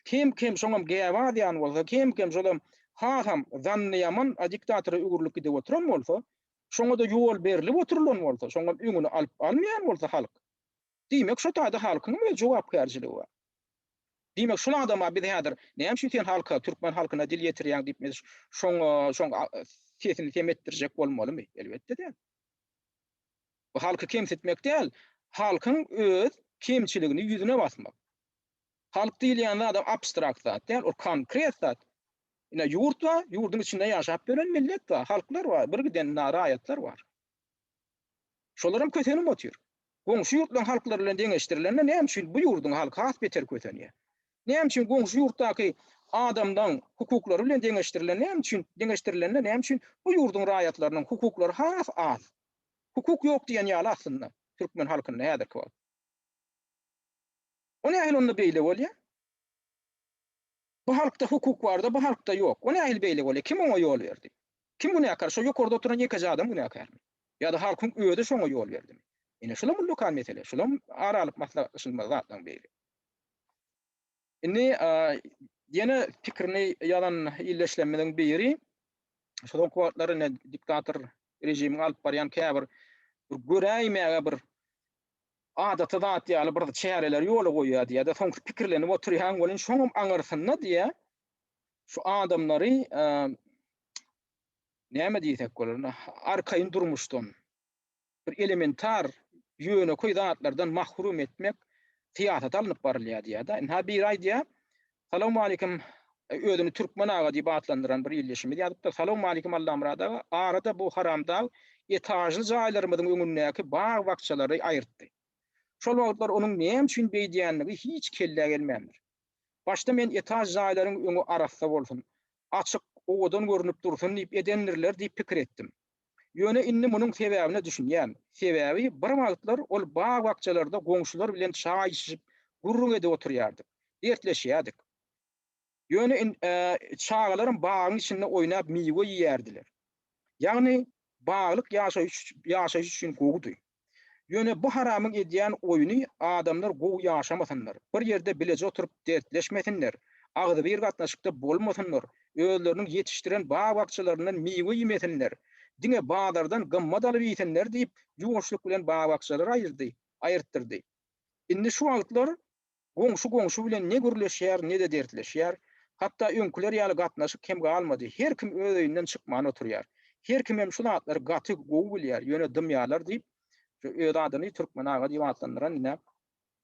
kem-kem şoňam gäbi azýan bolsa, kem-kem şolam Hasam zanny ýaman diktatora öwrülip gidip oturan bolsa, şoňa-da ýol berlip oturylan bolsa, şoňam öňüni alyp almaýan bolsa halk, diýmek şo taýda halkyňam öz jogapkärçiligi bar. Diýmek şol adama biz häzir näme üçin sen halka, türkmen halkyna dil ýetirýäň diýip biz şoňa şoň sesini sem etdirjek bolmalymy? Elbetde däl. Bu halky kemsitmek däl, halkyň öz kemçiligini ýüzüne basmak. Halk diýilýän zadam abstrakt zat däl, ol konkret zat. Ine ýurt bar, ýurduň içinde ýaşap ýören millet bar, halklar bar, bir giden raýatlar bar. Şolaram kösenip otyr. Goňşy ýurtlaryň halklary bilen deňeşdirilende näme üçin bu ýurduň halky has beter kösenýär? Näme üçin goňşy ýurtdaky adamlaň hukuklary bilen deňeşdirilende näme üçin deňeşdirilende näme üçin bu ýurduň raýatlarynyň hukuklary has az? Hukuk ýok diýen ýaly aslynda türkmen halkynda häzirki wagt. O nähili onda beýle bolýar? Bu halkda hukuk barda, bu halkda ýok. O nähili beýle bolýar? Kim oňa ýol berdi? Kim günäkär? Şo ýokarda oturan ýekeje adam günäkärmi? Ýa-da halkyň özi şoňa ýol berdimi? Ine, şulam ullakan mesele. Şulam ara alyp maslahatlaşylmaly zatlaryň biri. Indi ýene pikirini ýazan ildeşlerimiziň biri şu soňky wagtlar ine diktator režimiň alyp barýan käbir bir göräýmäge bir adaty zat ýaly bir çäreleri ýola goýýar diýýär-de, soňky pikirlenip oturýaň welin şoňam aňyrsynda diýýär, şu adamlary näme diýsek bolar, arkaýyn durmuşdan, bir elementar ýönekeý zatlardan mahrum etmek syýasaty alnyp barylýar diýýär-de. Ynha biri aýdýar, Salowmalikim, özüni Türkmen aga diýip atlandyran bir ildeşimiz ýazypdyr, Salowmalikim Allamyrat aga, arada bu haramdag etažly jaýlarymyzyň öňündäki bag-bakjalary aýyrtdy. Şol wagtlar onuň näme üçin beýdýänligi hiç kellä gelmändir. Başda men etaž jaýlaryň öňi arassa bolsun, açyk, owadan görnüp dursun diýip edendirler diýip pikir etdim. Ýöne indi munuň sebäbine düşünýän. Sebäbi bir wagtlar ol bag-bakjalarda goňşular bilen çaý içişip, gürrüň edip oturýardyk, dertleşýärdik. Ýöne çagalaram bagyň içinde oýnap miwe iýýärdiler. Ýagny baglyk ýaşaýyş ýaşaýyş üçin gowudy. Ýöne bu haramyň edýän oýny adamlar gowy ýaşamasynlar, bir ýerde bileje oturyp dertleşmesinler, agzybir gatnaşykda bolmasynlar, özleriniň ýetişdiren bag-bakjalaryndan miwe iýmesinler, diňe bazardan gymmat alyp iýsinler diýip ýuwaşlyk bilen bag-bakjalary aýyrdy, aýyrtdyrdy. Indi şu wagtlar Goňşy goňşy bilen ne gürleşýär, ne-de dertleşýär. Hatda öňküler ýaly gatnaşyk hem galmady. Her kim öz öýünden çykman oturýar. Her kimem şu zatlary gaty gowy bilýär, ýöne dymýarlar diýip, şu öz adyny Türkmen aga diýip atlandyran ine,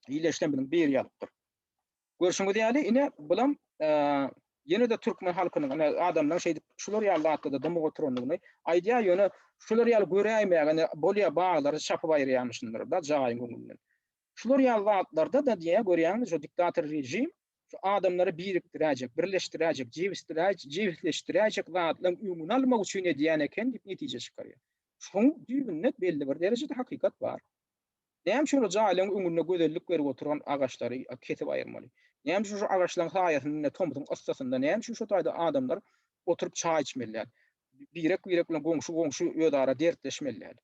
ildeşlerimiziň biri ýazypdyr. Görşüňiz ýaly, ine, bulam ýene-de türkmen halkynyň, ine, adamlaryň şeýdip şular ýaly zatlarda dymyp oturandygyny aýdýar, ýöne şular ýaly göräýmäge, ine, bolýar baglary çapyp aýyrýarmyşynlar-da jaýyň öňünden. Şular ýaly zatlarda-da diýýär, görýäňmi, şu diktator režim şu adamlary birikdiräýjek, birleşdiräýjek, jebisleşdiräýjek zatlaryň öňüni almak üçin edýän eken diýip netije çykarýar. Şoň düýbünde belli bir derejede hakykat bar. Näme üçin ol jaýlaryň öňünde gözellik berip oturan agaçlary kesip aýyrmaly? Näme üçin şu agaçlaryň saýasynda tomsuň yssysynda näme üçin şu taýda adamlar oturyp çaý içmeli däl? Birek-birek bilen goňşy-goňşy özara dertleşmeli däl.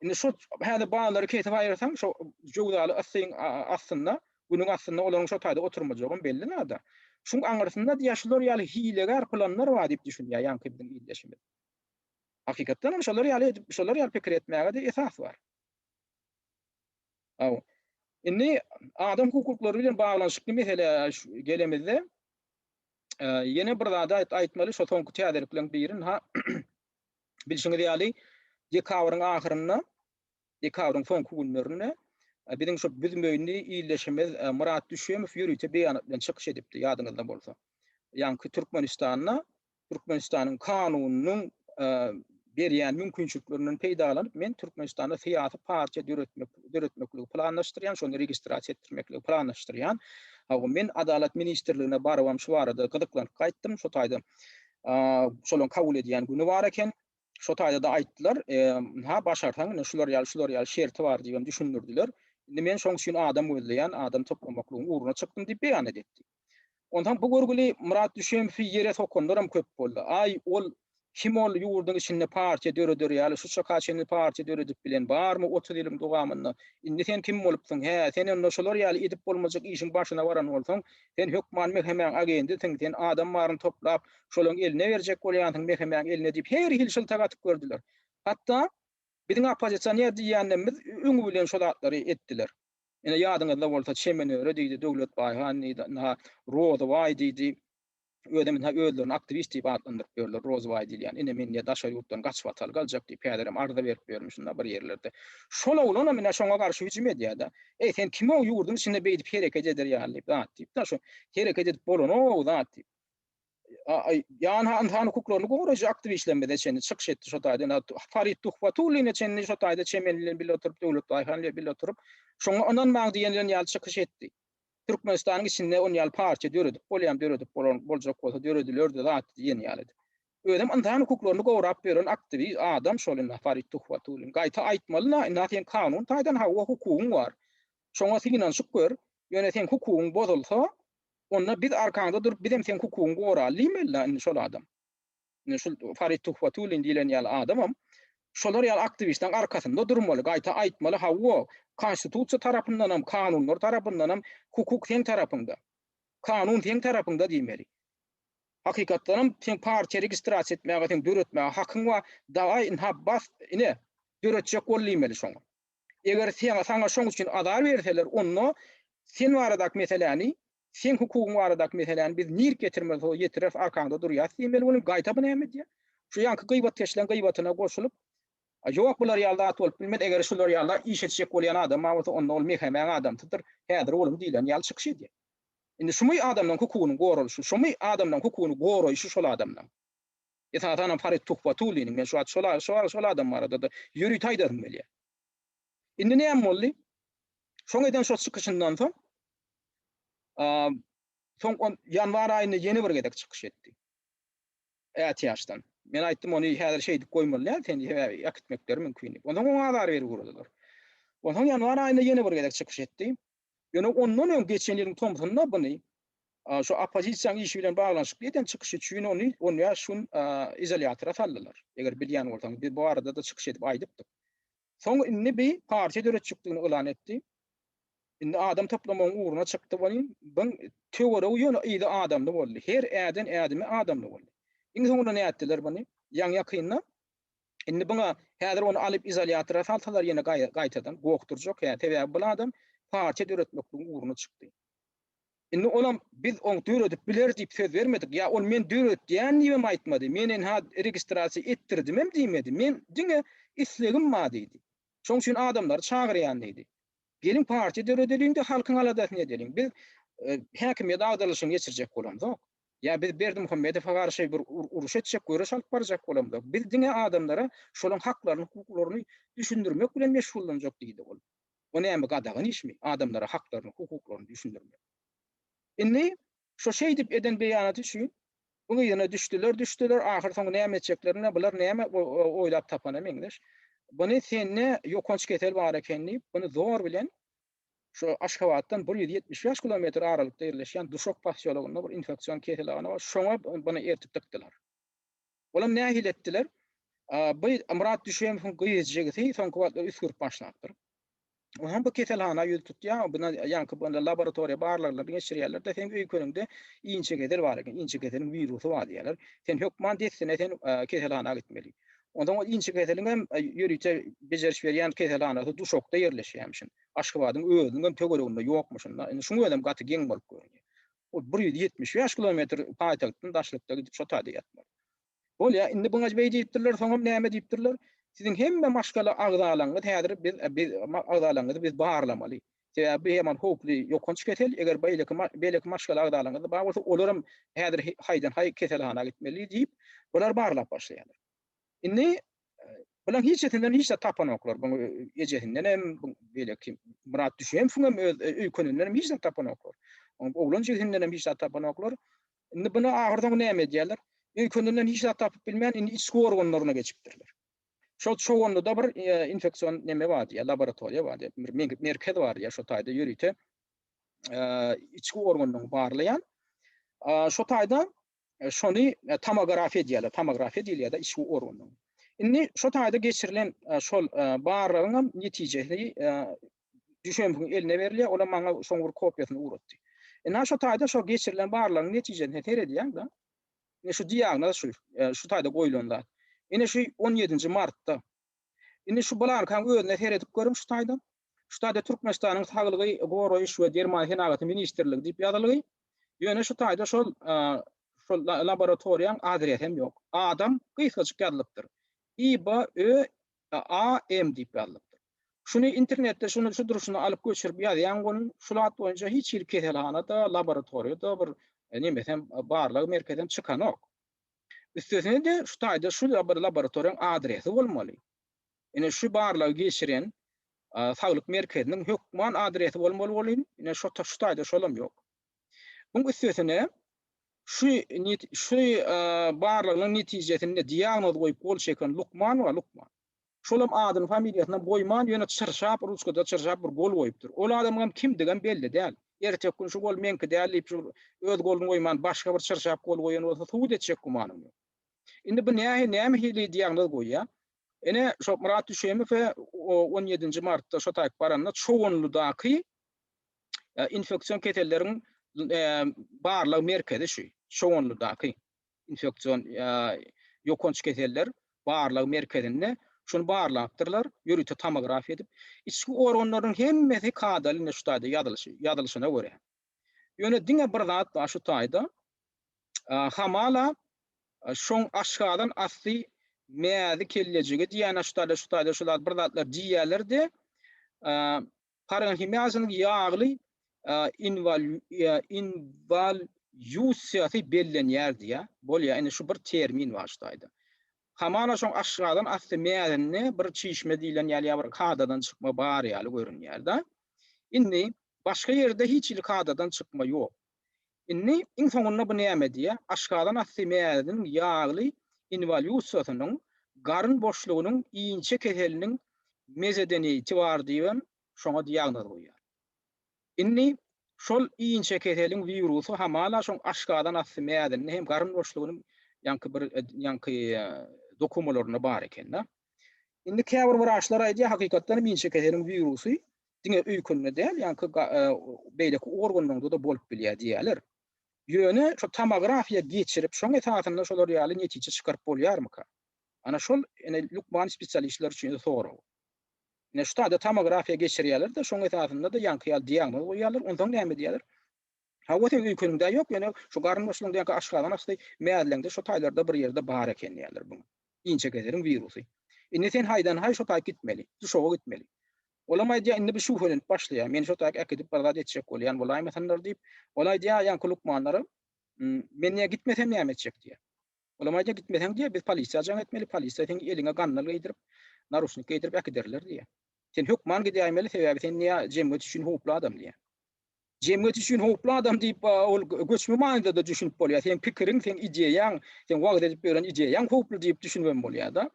Indi şu häzir baglary kesip aýyrsaň, şo jöwzaly yssyň astynda, günüň astynda olaryň şo taýda oturmajagam belli zada. Şuň aňyrsynda diýýär, şular ýaly hilegär pylanlar bar diýip düşünýär ýaňky biziň ildeşimiz. Hakykatdan hem şolar ýaly edip, şolar ýaly pikir etmäge-de esas bar. Hawa. Indi adam hukuklary bilen baglanyşykly meselä gelemizde, ýene bir zady aýtmaly, şo soňky täzelikleriň biri, ha Bilşiňiz ýaly, dekabryň ahyrynda, dekabryň soňky günlerinde biziň şu büzmeýinli ildeşimiz Myrat Düşemow ýörite beýanat bilen çykyş edipdi, ýadyňyzda bolsa. Ýaňky Türkmenistanda Türkmenistanyň kanunynyň berýän mümkinçiliklerinden peýdalanyp, men Türkmenistanda syýasy partiýa döretmek döretmekligi planlaşdyrýan, şony registrasiýa etdirmekligi planlaşdyrýan. Hawa, men Adalat ministrligine barybam şu barada gyzyklanyp gaýtdym, şo taýda şolaryň kabul edýän güni bar eken. Şo taýda-da aýtdylar, ha başarsaň ine şular ýaly, şular ýaly şerti bar diýip hem düşündirdiler. Indi men şoň üçin adam gözleýän, adam toplamaklygyň ugruna çykdym diýip beýanat etdi. Onsoň bu görgüli Myrat Düşemowy ýere sokanlaram köp boldy. Aý, ol Kim ol ýurduň içinde partiýa döreder ýaly, şu çaka çenli partiýa döredip bilen barmy 30 ýylyň dowamynda? Indi sen kim bolupsyň? Hä, sen onda şolar ýaly edip bolmajak işiň başyna baran bolsaň, sen hökman MHM-iň agendisiň, sen adam baryny toplap, şolaň eline berjek bolýansyň MHM-iň eline diýip her hili şyltak atyp gördüler. Hatda biziň oppozisioner diýýänlerimiz öňi bilen şo zatlary etdiler. Ine ýadyňyzda bolsa Çemenöre diýdi, Döwlet Baýhan diýdi, ynha Rozybaý diýdi. Özem ynha özlerini aktiwist diýip atlandyryp ýörler, Rozybaý diýilýän. Ine men diýýär daşary ýurtdan gaçyp ataly galjak diýip häzirem arza berip ýörmüş ynha bir ýerlerde. Şol oglanam ine şoňa garşy hüjüm edýär-de. Eý sen kim-ow ýurduň içinde beýdip hereket eder ýaly diýip zat diýip-de şo hereket edip bolanok zat diýip. Ýa-ha ynsan hukuklaryny goraýjy aktiwistlerimize çenli çykyş etdi şo taýda. Ynha Farid Tuhbatulline çenli şo taýda Çemen bilen bile oturyp, Döwlet Baýhan bilen bile oturyp, şoňa ynanmaň diýen ýaly çykyş etdi. Türkmenistanyň içinde on ýaly partiýa döredip bolýar, döredip bolan boljak bolsa döredilerdi zat diýen ýaly edip. Özem ynsan hukuklaryny gorap ýören aktiwist adam şol ynha Farid Tuhbatullin. Gaýta aýtmaly-la, ynha seň kanun taýdan hawa hukugyň bar. Şoňa synanyşyp gör, ýöne seň hukugyň bozulsa, onda biz arkaňda durup bizem seň hukugyňy goraly diýmeli-la indi şol adam. Indi şul Farid Tuhbatullin diýlen ýaly adamam şolar ýaly aktiwistleriň arkasynda durmaly, gaýta aýtmaly, hawa, konstitusiýa tarapyndanam, kanunlar tarapyndanam hukuk seň tarapyňda. Kanun seň tarapyňda diýmeli. Hakykatdanam seň partiýa registrasiýa etmäge, seň döretmäge hakyň bar. Dawaý ynha bas, ine, döretjek bol diýmeli şoňa. Eger saňa şoň üçin azar berseler, onda sen baradaky meseläni Seň hukugyň baradaky meseläni biz nirk ýetirmeli bolsa ýetireris, arkaňda durýas diýmeli welin, gaýta bu näme edýär? Şu ýaňky gybatkeşleň gybatyna goşulyp, A ýok bular ýaly zat bolup bilmez, eger şular ýaly iş etjek bolýan adam bar bolsa, onda ol MHM-iň adamsydyr, häzir bolum diýlen ýaly çykyş edýär. Indi şumy adamlaryň hukugynyň goralyşy, şumy adamlaryň hukugyny goraýşy şol adamlaryň? Esasanam Farid Tuhbatulliniň, men şu wagt şol şol adam barada-da ýörite aýdasym gelýär. Indi näme boldy? Şoň eden şo çykyşyndan soň, soň on ýanwar aýynda ýene bir gezek çykyş etdi. Ätiýaçdan. Men aýtdym, ony häzir şeýdip goýmaly däl, seni sebäbi äkitmekleri mümkin diýip. Onsoň oňa azar berip ugradylar. Onsoň ýanwar aýynda ýene bir gezek çykyş etdi. Ýöne ondan öň geçen ýylyň tomsunda buny şu oppozisiýanyň işi bilen baglanyşykly eden çykyşy üçin ony 15 gün izolýatora saldylar. Eger bilýän bolsaňyz, biz bu barada-da çykyş edip aýdypdyk. Soň indi bi partiýa döretjekdigini yglan etdi. Indi adam toplamagyň ugruna çykdy welin, byň töweregi ýöne yzy adamly boldy. Her äden ädimi adamly boldy. Iň soňunda nätdiler buny? Ýaňy-ýakynda indi byňa häzir ony alyp izolýatora salsalar ýene gaýtadan gokdurjak hä, sebäbi bul adam partiýa döretmekligiň ugruna çykdy. Indi olam biz oň döredip biler diýip söz bermedik, ýa ol men döretýän diýibem aýtmady, men ynha registrasiýa etdirdimem diýmedi, men diňe islegim bar diýdi. Şoň üçin adamlary çagyrýan diýdi. Geliň partiýa döredeliň-de halkyň aladasyny edeliň. Biz häkimiýet agdarylyşyny geçirjek bolamzok. Ýa biz Berdimuhamedowa garşy bir uruş etjek, göreş alyp barjak bolamzok. Biz diňe adamlara şolaň haklaryny, hukuklaryny düşündirmek bilen meşgullanjak diýdi ol. O näme gadagan işmi, adamlara haklaryny, hukuklaryny düşündirmek. Indi şo şeýdip eden beýanaty üçin bu yzyna düşdüler, düşdüler, ahyr soňy näme etjeklerini bular näme oýlap tapana meňzeş. Buny sende ýokanç kesel bar eken diýip, buny zor bilen şu Aşgabatdan 175 kilometr aralykda ýerleşýän Duşak posýologynda bir infeksion keselhana bar, şoňa buny ertip dykdylar. Olam nähili etdiler? Bu Myrat Düşemowyň gyz jigisi soňky wagtlar üsgürip başlapdyr. Onsoň bu keselhana ýüz tutýar, buna ýaňky bu laboratoriýa barlaglaryny geçirýärler-de, seň öýkeniňde inçekesel bar eken, inçekeseliň wirusy bar diýýärler. Sen hökman dessine sen keselhana gitmeli. Onsoň ol inçekeseliň hem ýörite bejeriş berýän keselhanasy Duşakda ýerleşýärmişin. Aşgabadyň özüniň hem töwereginde ýokmuşyn-da. Indi şuň özem gaty geň bolup görünýär. Ol 175 kilometr paýtagtdan daşlykda gidip şo taýda ýatmaly. Bolýa, indi buňa beý diýipdirler, soňam näme diýipdirler? Siziň hemme maşgala agzalaryňyz häzir biz biz agzalaryňyzy biz barlamaly. Sebäbi bu ýaman howply ýokanç kesel, eger beýleki beýleki maşgala agzalaryňyz bar bolsa, olaram häzir haýdan-haý keselhana gitmeli diýip, bular barlap başlaýarlar. Indi bulaň hiçisinden hiç zat tapanoklar. Buň ejesinden hem, beýleki Myrat Düşemowyň hem öz öýkeninden hem hiç zat tapanoklar. Oň oglan jigisinden hem hiç zat tapanoklar. Indi buny ahyrsoňy näme edýärler? Öýkeninden hiç zat tapyp bilmän, indi içki organlaryna geçipdirler. Şol Çoganlyda bir infeksion neme bar diýýär, laboratoriýa bar diýýär, bir merkez bar diýýär, şo taýda ýörite içki organyny barlaýan. Şo taýda. Şony tomografiýa diýýärler. Tomografiýa diýilýär-de içki organyň. Indi şo taýda geçirilen şol barlagyň hem netijesi Düşemowyň eline berilýär, olam maňa şoň bir kopiýasyny ugratdy. Indi şo taýda şo geçirilen barlagyň netijesine seredýäň-de, ine şu diagnoz şu, şu taýda goýlan zat. Ine şu 17-nji martda. Indi şu blankaň özüne seredip görüň şu taýda. Şu taýda Türkmenistanyň Saglygy goraýyş we derman senagaty ministrligi diýip ýazylgy. Ýöne şu taýda şol şol laboratoriýaň adresi hem ýok. Adam gysgajyk ýazylypdyr. I B Ö A M diýip ýazylypdyr. Şuny internetde şuny şu durşuna alyp göçürip ýazýaň welin şul at boýunça hiç hili keselhana-da, laboratoriýa-da bir nemesem barlag merkezem çykanok. Üstesine-de şu taýda şu bir laboratoriýaň adresi bolmaly. Ine şu barlagy geçiren saglyk merkeziniň hökman adresi bolmaly welin, ine şu şu taýda şolam ýok. Muň üstesine şu şu barlagyň netijesinde diagnoz goýup gol çeken lukman bar, lukman. Şolam adyny, familiýasynam goýman, ýöne çyrşap, ruçkada çyrşap bir gol goýupdyr. Ol adamyňam kimdigem belli däl. Erteki gün şu gol meňki däl diýip, şu öz goluny goýman, başga bir çyrşap gol goýan bolsa, subut etjek gümanyň ýok. Indi bu nähi, näme hili diagnoz goýýar? Ine, şo Myrat Düşemowe on ýedinji martda şo taýyk baranda Çoganlydaky infeksion keselleriň barlag merkezi şu, Çoganlydaky. Infeksion ýokanç keseller barlag merkezinde şuny barlapdyrlar, ýörite tomografiýa edip. Içki organlaryň hemmesi kadaly ine şu taýda ýazylyşy, ýazylyşyna görä. Ýöne diňe bir zat bar şu taýda. Hamala şoň aşgazan asty mäzi kellejigi diýýän şu taýda şu taýda şu zat bir zatlar diýýärler-de, Parenhimiýasynyň ýagly inwalýusiýasy bellenýär diýýär. Bolýar, indi şu bir termin bar şu taýda. Hamana şoň aşgazan asty mäzinde bir çişme diýlen ýaly ýa bir kadadan çykma bar ýaly görünýär-de. Indi başga ýerde hiç hili kadadan çykma ýok. Indi iň soňunda bu näme diýýär? Aşgazan asty mäziniň ýagly inwolýusiýasynyň garyn boşlugynyň inçe keseliniň mezedeneýti bar diýibem şoňa diagnoz goýýar. Indi şol inçe keseliň wirusy hamala şoň aşgazan asty mäzinde hem garyn boşlugynyň ýaňky bir ýaňky dokumalarynda bar eken-de. Indi käbir wraçlar aýdýar, hakykatdan hem inçe keseliň wirusy diňe öýkende däl, ýaňky beýleki organlaryňda-da bolup bilýär diýýärler. Ýöne şo tomografiýa geçirip, şoň esasynda şolar ýaly netije çykaryp bolýarmyka? Ana şol ine lukman spesialistler üçin sorag. Ine şu taýda tomografiýa geçirýärler-de, şoň esasynda-da ýaňky ýaly diagnoz goýýarlar. Onsoň näme diýýärler? Hawa seň öýkeniňde ýok, ýöne şu garyn boşlugyňda ýa aşgazan asty mäzleňde şo taýlarda bir ýerde bar eken diýýärler bu. Inçekeseliň wirusy. Indi sen haýdan-haý şo taýy gitmeli. Duşaga gitmeli. Olam aýdýar, indi bu şübhelenip başlaýar. Meni şo taýy äkidip bir zat etjek bolýan bolaýmasynlar diýip. Ol aýdýar ýaňky lukmanlara, Men näme gitmesem näme etjek diýýär. Olam aýdýar, gitmeseň diýýär, biz polisiýa jaň etmeli, polisiýa seň eliňe gandal geýdirip, naruşnik geýdirip äkiderler diýýär. Sen hökman gidäýmeli, sebäbi sen diýýär, jemgyýet üçin howply adam diýýär. Jemgyýet üçin howply adam diýip, ol göçme manyda-da düşünip bolýar. Seň pikiriň, seň ideýaň, seň wagyz edip ýören ideýaň howply diýip düşünibem bolýar-da.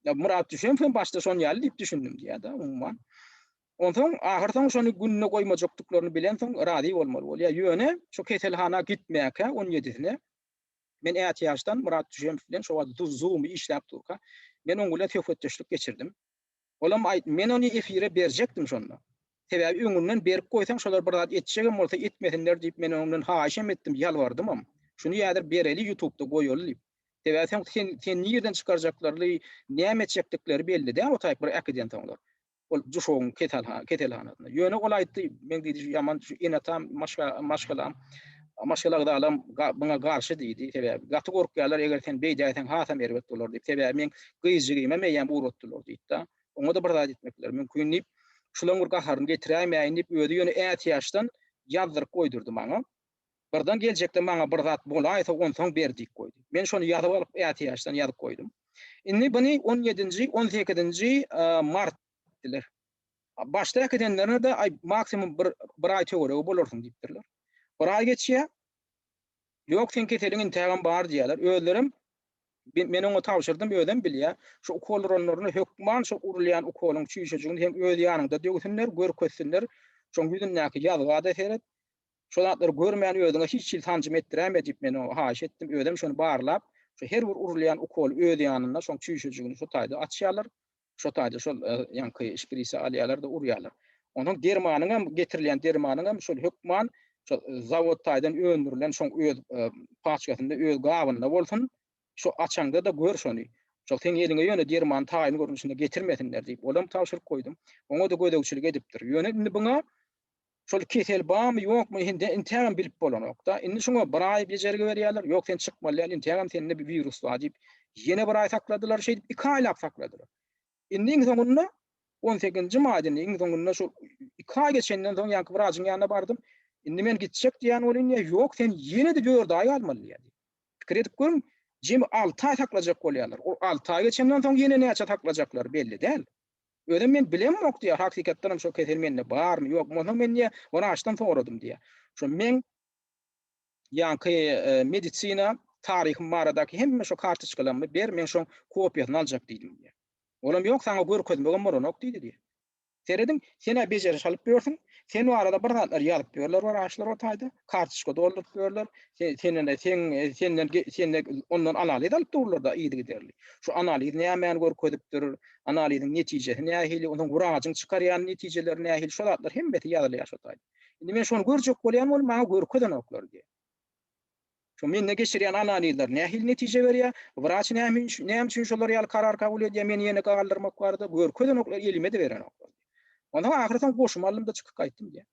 Myrat Düşemow hem başda şon ýaly diýip düşündim diýýär-de, umuman. Onsoň ahyrsoňy şony gününe goýmajakdyklaryny bilensoň razy bolmaly bolýar. Ýöne şo keselhana gitmäkä on ýedisine men ätiýaçdan Myrat Düşemow bilen şo wagt Zoom-y işläp durka, men oň bilen söhbetdeşlik geçirdim. Olam aýt, men ony efire berjekdim şonda. Sebäbi öňünden berip goýsaň şolar bir zat etjegem bolsa etmesinler diýip men oňdan haýyş hem etdim, ýalbardymam. Şuny häzir bereli ýutubda goýaly diýip. Sebäbi soň sen sen nirden çykarjaklaryny, näme etjekdikleri belli däl o taýyk bir äkidensoňlar. Ol Juşowyň keselhanasynda. Ýöne ol aýtdy, men diýdi şu ýaman şu ene-atam, maşgalam, maşgala agzalam muňa garşy diýdi. Sebäbi gaty gorkýarlar, eger sen beýdäýseň hasam erbet bolar diýip. Sebäbi meň gyzjygymam eýýäm ugratdylar diýdi-de. Oňa-da bir zat etmekleri mümkin diýip, şulaň bir gaharyny getiräýmäýin diýip, özi ýöne ätiýaçdan ýazdyryp goýdurdy maňa. Birden geljekde maňa bir zat bolaýsa, onsoň ber diýip goýdy. Men şony ýazyp alyp, ätiýaçdan ýazyp goýdum. Indi buny on ýedinji, on sekizinji mart diýdiler. Başda äkidenlerine-de aý maksimum bir, bir aý töweregi bolarsyň diýipdirler. Bir aý geçýär. Ýok, seň keseliň intägem bar diýýärler. Özlerem men oňa tabşyrdym, özem bilýär. Şu ukol uranlaryny hökman şu urulýan ukolyň çüýşejigini seň öz ýanyňda döwsünler, görkezsinler. Şoň ýüzündäki ýazga-da seret. Şo zatlary görmän özüňe hiç hili sanjym etdiräýme diýip men oňa haýyş etdim. Özem şony barlap, şo her bir urulýan ukoly öz ýanynda şoň çüýşejigini şo taýda açýarlar. Şo taýda şol ýaňky şprisi alýarlar-da urýarlar. Onsoň dermanyňam getirilýän dermanyňam şol hökman şo zawod taýdan öndürilen şoň öz paçkasynda öz gabynda bolsun. Şo açaňda-da gör şony. Şol seň eliňe ýöne dermany taýyn görnüşinde getirmesinler diýip, olam tabşyryk goýdum. Oňa-da gözegçilik edipdir. Ýöne indi buňa şol kesel barmy, ýokmy, indi intägem bilip bolanok-da. Indi şuňa bir aý bejergi berýärler. Ýok, sen çykmaly däl, intägem sende bir wirus bar diýip, ýene bir aý sakladylar. Şeýdip iki aýlap sakladylar. Indi iň soňunda on sekizinji maýda indi iň soňunda şu iki aý geçenden soň ýaňky wrajyň ýanyna bardym. Indi men gitjek diýýän welin diýýär, ýok, sen ýene-de dört aý galmaly diýýär. Pikir edip görüň, jemi alty aý saklajak bolýarlar. O alty aý geçenden soň ýene näçe saklajaklary belli däl. Özem men bilemok diýýär, hakykatdanam şo kesel mende barmy, ýokmy, onsoň men diýýär, wraçdan soradym diýýär. Şo meň ýaňky medisina taryhym baradaky hemme şo kartoçkalarymy ber, men şoň kopiýasyny aljak diýdim diýýär. Olam ýok, saňa görkezmegem bolanok diýdi diýýär. Serediň, sen-ä bejeriş alyp ýörsüň, sen barada bir zatlar ýazyp ýörler wraçlar o taýda, kartoçka dolduryp ýörler, senden seň senden sende ondan analiz alyp durlar-da yzygiderli. Şu analiz nämäni görkezipdir, analiziň netijesi nähili, onsoň wrajyň çykarýan netijeleri nähili, şo zatlar hemmesi ýazylýar şo taýda. Indi men şony görjek bolýan bolup, maňa görkezenoklar diýýär. Şo mende geçirýän analizler nähili netije berýär, wraç näme üçin näme üçin şolar ýaly karar kabul edýär, meni ýene galdyrmak barada görkezenoklar, elime-de berenoklar diýýär. Onsoň ahyry soň goşumy aldym-da çykyp gaýtdym diýýär.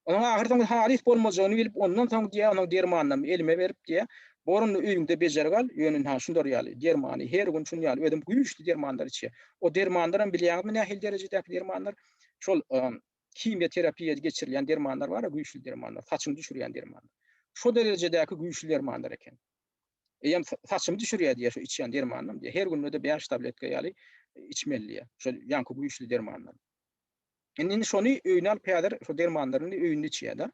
Onuň ahyry soň halys bolmajagyny bilip, ondan soň diýýär, onuň dermanyny elime berip diýýär, bor onda öýüňde bejergi al, ýöne ynha şular ýaly dermany her gün şun ýaly özem güýçli dermanlar içýär. O dermanlaram bilýäňizmi nähili derejedäki dermanlar? Şol himiýa terapiýa geçirilýän dermanlar bar-a, güýçli dermanlar, saçyňy düşürýän dermanlar. Şo derejedäki güýçli dermanlar eken. Eýýäm saçymy düşürýär diýýär şo içýän dermanym diýýär. Her günde-de bäş tabletka ýaly içmeli diýýär. Şol ýaňky güýçli dermandan. Indi indi şony öýüne alyp häzir şo dermanlaryny öýünde içýär-de.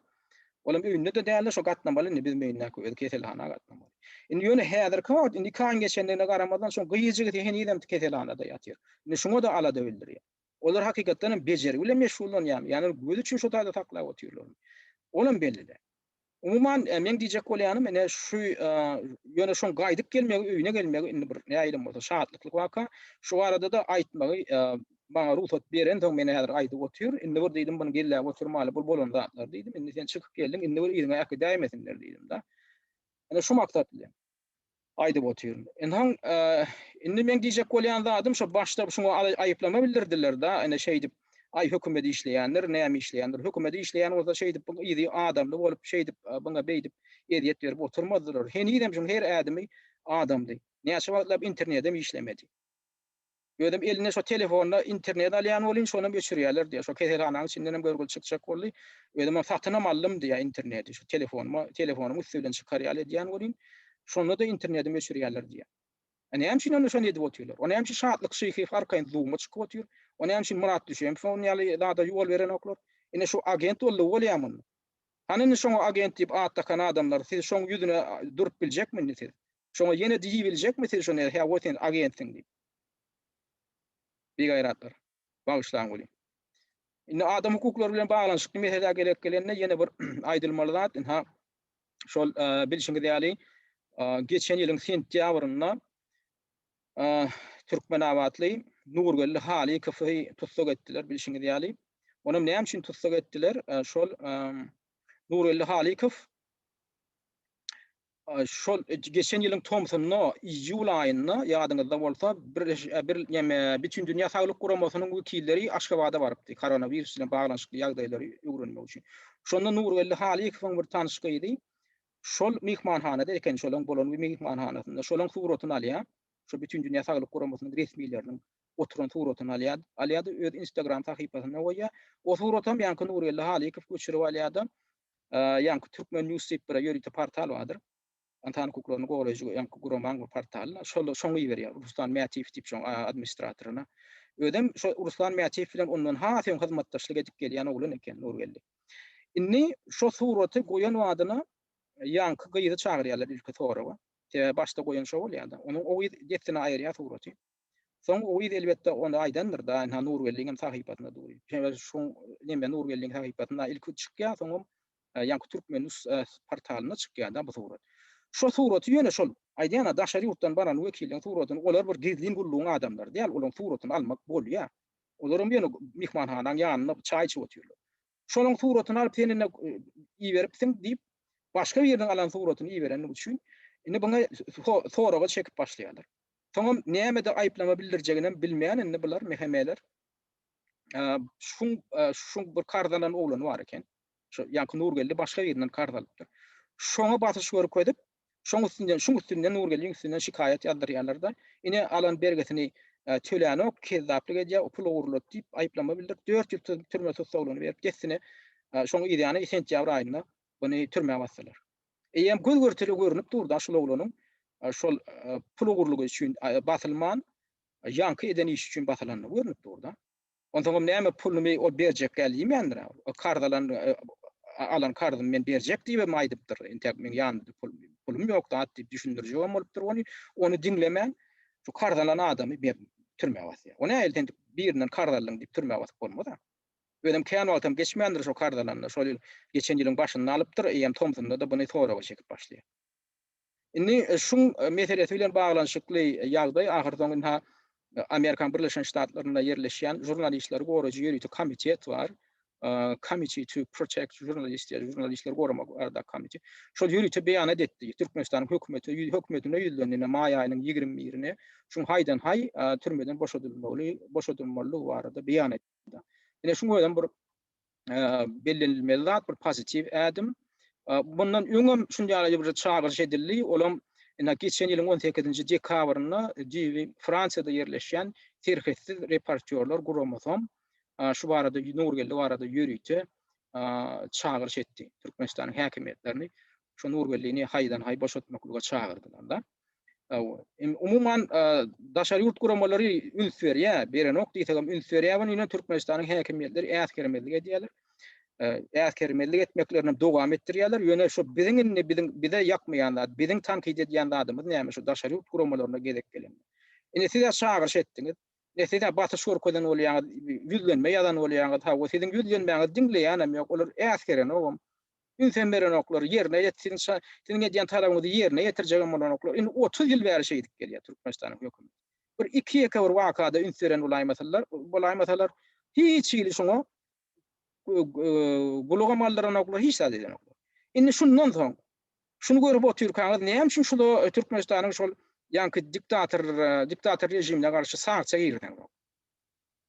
Olam öýünde-de däl-de şo gatnamaly indi bizim öýündäki özi keselhana gatnamaly. Indi ýöne häzirki wagt indi iki aýyň geçendigine garamazdan şoň gyzjygy henizem keselhanada ýatyr. Indi şoňa-da alada bildirýär. Olar hakykatdan hem bejergi bilen meşgullanýarmy? Ýa-ni göz üçin şo taýda saklap otyrlarmy? Olam belli däl. Umuman, meň diýjek bolýanym, ine şu ýöne şoň gaýdyp gelmegi, öýüne gelmegi indi bir nähilem bolsa şatlykly waka. Şu barada-da aýtmagy maňa rugsat berensoň men häzir aýdyp otyr. Indi bir diýdim, muny gizläp oturmaly, bu bolan zatlar diýdim. Indi sen çykyp geldiň, indi bir yzyňa äkidäýmesinler diýdim-de. Ine şu maksat bilen. Aýdyp otyryn. Ynha, indi meň diýjek bolýan zadym şo başda şuňa aýyplama bildirdiler-da, ine şeýdip, aý hökümet işleýändir, näme işleýändir. Hökümet işleýän bolsa şeýdip bu yzy adamly bolup, şeýdip buňa beýdip ezýet berip oturmazdylar. Henizem şuň her ädimi adamly. Näçe wagtlap internedem işlemedi. Özem eline şo telefonda internet alýan welin şonam öçürýärler diýýär. Şo keselhanaň içindenem görgüli çykjak boldy. Özüm ony satynam aldym diýýär interneti. Şo telefonyma, telefonyň üsti bilen çykar ýaly edýän welin, şonda-da internetimi öçürýärler diýýär. A näme üçin onda şony edip otyrlar? O näme üçin Şatlyk Şyhyýew arkaýyn Zoom-a çykyp otyr? O näme üçin Myrat Düşemow onuň ýaly zada ýol berenoklar? Ine şu agent boldugy bolýar munda. Hany indi şoňa agent diýip at dakan adamlar, siz şoň ýüzüne durup biljekmi indi siz? Şoňa ýene diýibiljekmi siz şony hä sen agentsiň diýip. Bigaýratlar. Bagyşlaň welin. Indi adam hukuklary bilen baglanyşykly meselä gelek gelende ýene bir aýdylmaly zat, ynha şol bilşiňiz ýaly geçen ýylyň sentýabrynda Türkmenabatly Nurgeldi Halykowy tussag etdiler bilşiňiz ýaly. Onam näme üçin tussag etdiler? Şol Nurgeldi Halykow Şol geçen ýylyň tomsunda, iýul aýynda, ýadyňyzda bolsa, bir bir näme Bütindünýä Saglyk Guramasynyň wekilleri Aşgabada barypdy, koronawirus bilen baglanyşykly ýagdaýlary öwrenmek üçin. Şonda Nurgeldi Halykowyň bir tanyş gyzy şol myhmanhanada eken, şolaň bolan myhmanhanasynda, şolaň suratyny alýar. Şo Bütindünýä Saglyk Guramasynyň resmileriniň oturan suratyny alýar, alýar-da öz Instagram sahypasynda goýýar. O suratam ýaňky Nurgeldi Halykow göçürip alýar-da, Ýaňky Türkmen News diýip bir ýörite portal bardyr. Ynsan hukuklaryny goraýjy ýaňky guramaň bir portaly. Şol şoňa iberýär. Ruslan Mätiýew diýip şoň administratoryna. Özem şo Ruslan Mätiýew bilen ondan has öň hyzmatdaşlyk edip gelýän oglan eken Nurgeldi. Indi şo suraty goýan badyna ýaňky gyzy çagyrýarlar ilki soraga. Sebäbi başda goýan şo bolýar-da. Onuň o gyz dessine aýyrýar suraty. Soň o gyz elbetde ony aýdandyr-da, ynha Nurgeldiňem sahypasynda dur. Sebäbi şoň neme Nurgeldiň sahypasynda ilki çykýar, soňam. Ýaňky Türkmen news portalynda çykýar-da bu surat. Şo suraty ýöne şol aýdýan-a daşary ýurtdan baran wekiliň suratyny olar bir gizlin gullugyň adamlary däl, olaryň suratyny almak bolýar. Olaram ýöne myhmanhanaň ýanynda çaý içip otyrlar. Şolaryň suratyny alyp sen indi iberipsiň diýip, başga biriniň alan suratyny iberenligi üçin indi buňa soraga çekip başlaýarlar. Soňam nämede aýyplama bildirjeginem bilmeýän indi bular MHM-ler. Şuň şuň bir karz alan oglany bar eken. Şo ýaňky Nurgeldi başga birinden karz alypdyr. Şoňa basyş görkezip, şoň üstünden, şuň üstünden Nurgeldiň üstünden şikaýat ýazdyrýarlar-da, ine alan bergisini tölänok, kezzaplyk edýär, pul ogurlady diýip aýyplama bildirip, 4 ýyl türme tussaglygyny berip, dessine şoň yzýany sentýabr aýynda buny türmä basdylar. Eýýäm göz-görtele görnüp dur-da şol oglanyň şol pul ogurlygy üçin basylman, ýaňky eden işi üçin basylandygy görnüp dur-da. Onsoňam näme pulumy ol berjek däl diýmändir-ä ol. O karz alan alan karzymy men berjek diýibem aýdypdyr. Entäk meň ýanymda pul pulum ýok zat diýip düşündirjegem bolupdyr ony. Ony diňlemän şu karz alan adamy ber türmä basýar. O nähili sen birinden karz aldyň diýip türmä basyp bolmaz-a. Özem kän wagtam geçmändir şo karz alanyna. Şol ýyl geçen ýylyň başynda alypdyr, eýýäm tomsunda-da buny soraga çekip başlaýar. Indi şuň meselesi bilen baglanyşykly ýagdaý ahyrsoňy ynha Amerikanyň Birleşen Ştatlarynda ýerleşýän žurnalistleri goraýjy ýörite komitet bar. Committee to Protect Journalists diýen žurnalistleri goramak baradaky komitet. Şol ýörite beýanat etdi. Türkmenistanyň hökümeti hökümetine ýüzlendi. Ine maý aýynyň 21-ine şuň haýdan-haý türmeden boşadylmaly, boşadylmalydygy barada beýan etdi. Ine şuň özem bir bellenilmeli zat, bir pozitiw ädim. Bundan öňem şun ýaly bir çagyryş edildi. Olam ine geçen ýylyň 18-nji dekabrynda düýbi Fransiýada ýerleşýän Serhetsiz reportýorlar guramasam şu barada Nurgeldi barada ýörite çagyryş etdi. Türkmenistanyň häkimiýetlerini şu Nurgeldini haýdan-haý boşatmaklyga çagyrdylar-da. Umuman daşary ýurt guramalary üns berýär, berenok diýsegem üns berýär, ýöne Türkmenistanyň häkimiýetleri äsgermezlik edýärler. Äsgermezlik etmeklerini dowam etdirýärler. Ýöne şu biziň indi biziň bize ýakmaýan zat, biziň tankyt edýän zadymyz näme şu daşary ýurt guramalaryna gezek gelende. Indi siz çagyryş etdiňiz. Ine siz basyş görkezen bolýaňyz, ýüzlenme ýazan bolýaňyz, hawa siziň ýüzlenmäňizi diňleýänem ýok, olar äsgerenogam. Ünsem berenoklar, ýerine ýet, siziň siziň edýän talabyňyzy ýerine ýetirjegem bolanoklar. Indi 30 ýyl bäri şeýdip gelýär Türkmenistanyň hökümeti. Bir iki-ýeke bir wakada üns beren bolaýmasalar, bolaýmasalar hiç hili şoňa gulagam aldyranoklar, hiç zat edenoklar. Indi şundan soň şuny görüp otyrkaňyz näme üçin şula Türkmenistanyň şol ýaňky diktator diktator režimine garşy sanksiýa girizseňok?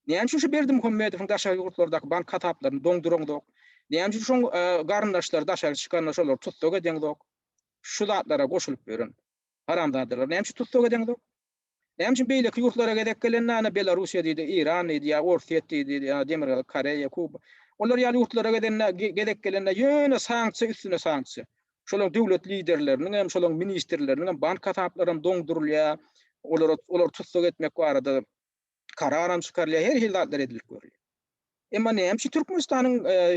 Näme üçin şu Berdimuhamedowyň daşary ýurtlardaky bank hasaplaryny doňduraňzok? Näme üçin şoň garyndaşlary daşary çykanda şolary tussag edeňzok? Şu zatlara goşulyp ýören haramzadalar näme üçin tussag edeňzok? Näme üçin beýleki ýurtlara gezek gelende ana Belarussiýa diýdi, Eýran diýdi, ýa Orsýet diýdi, ýa Demirgazyk Koreýa, Kuba. Olar ýaly ýurtlara gezende gezek gelende ýöne sanksiýa üstüne sanksiýa. Şolaryň döwlet liderleriniň hem, şolaryň ministrleriniň hem bank hasaplary hem doňdurylýar. Olara olary tussag etmek barada kararam çykarylýar, her hili zatlar edilip görülýär. Emma näme üçin Türkmenistanyň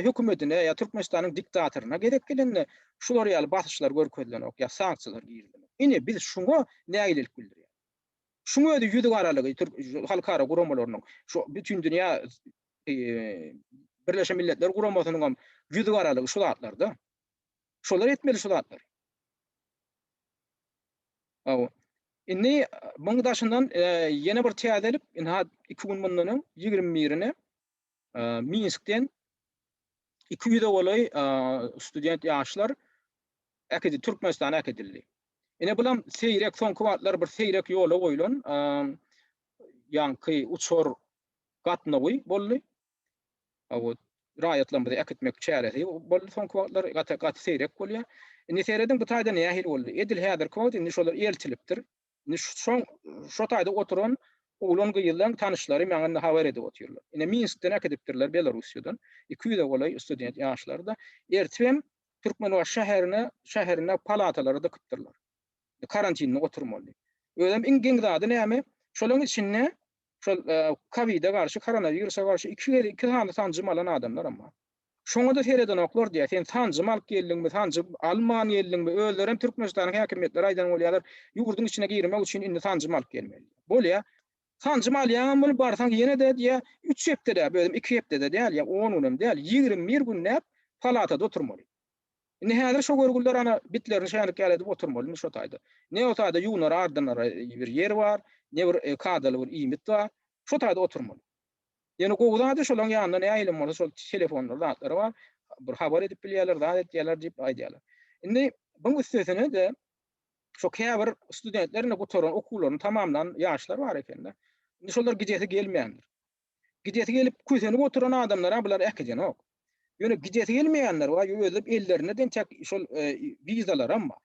hökümetine ýa Türkmenistanyň diktatoryna gezek gelende şular ýaly basyşlar görkezilenok ýa sanksiýalar girizilenok? Ine, biz şuňa nägilelik bildirýäris. Şuň özi ýüzügaralygy halkara guramalarynyň, şu bütindünýä Birleşen Milletler Guramasynyň hem ýüzügaralygy şu zatlarda. Şolar etmeli şu zatlary. Hawa. Indi muň daşyndan ýene bir täzelik, ynha 2 gün mundan öň 21-ine Minskden 200-e golaý student ýaşlar äkidi Türkmenistana äkidildi. Ine bulam seýrek soňky wagtlar bir seýrek ýola goýlan ýaňky uçar gatnawy boldy. Hawa, raýatlarymyzy äkitmek çäresi boldy soňky wagtlar gaty gaty seýrek bolýar. Indi serediň bu taýda nähili boldy. Edil häzirki wagt indi şolar eltilipdir. Indi şoň şo taýda oturan oglan gyzlaň tanyşlary maňa indi habar edip otyrlar. Ine Minskden äkidipdirler Belarussiýadan 200-e golaý student ýaşlary-da ertibem Türkmenbaşy şäherine şäherine palatalara dykypdyrlar. Karantinde oturmaly. Özem iň geň zady näme? Şolaryň içinde Şol kowide garşy, koronawirusa garşy iki gezek, iki sany sanjym alan adamlaram bar. Şoňa-da seredenoklar diýýär. Sen sanjym alyp geldiňmi, sanjym alman geldiňmi? Özlerem Türkmenistanyň häkimiýetleri aýdan bolýarlar, ýurduň içine girmek üçin indi sanjym alyp gelmeli diýýär. Bolýar. Sanjym alýaňam bolup barsaň ýene-de diýýär, üç hepdeläp, özem iki hepde-de däl, ýa on günem däl, 21 günläp palatada oturmaly. Indi häzir şo görgüliler ana bitlerini şänik ýaly edip oturmaly indi şo taýda. Ne o taýda ýuwunara ardynara bir ýer bar, ne bir e, kadaly bir iýmit bar. Şo taýda oturmaly. Ýöne gowy zady şolaň ýanynda nähilem bolsa şol telefonlar zatlary bar. Bir habar edip bilýärler, zat etýärler diýip aýdýarlar. Indi buň üstesine-de şo käbir studentler indi gutaran okuwlaryny tamamlan ýaşlar bar ekende. Indi şolar gidesi gelmeýändir. Gidesi gelip kösenip oturan adamlara bular äkidenok. Ýöne gidesi gelmeýänler bar, özleri ellerinde entek şol e, wizalaram bar.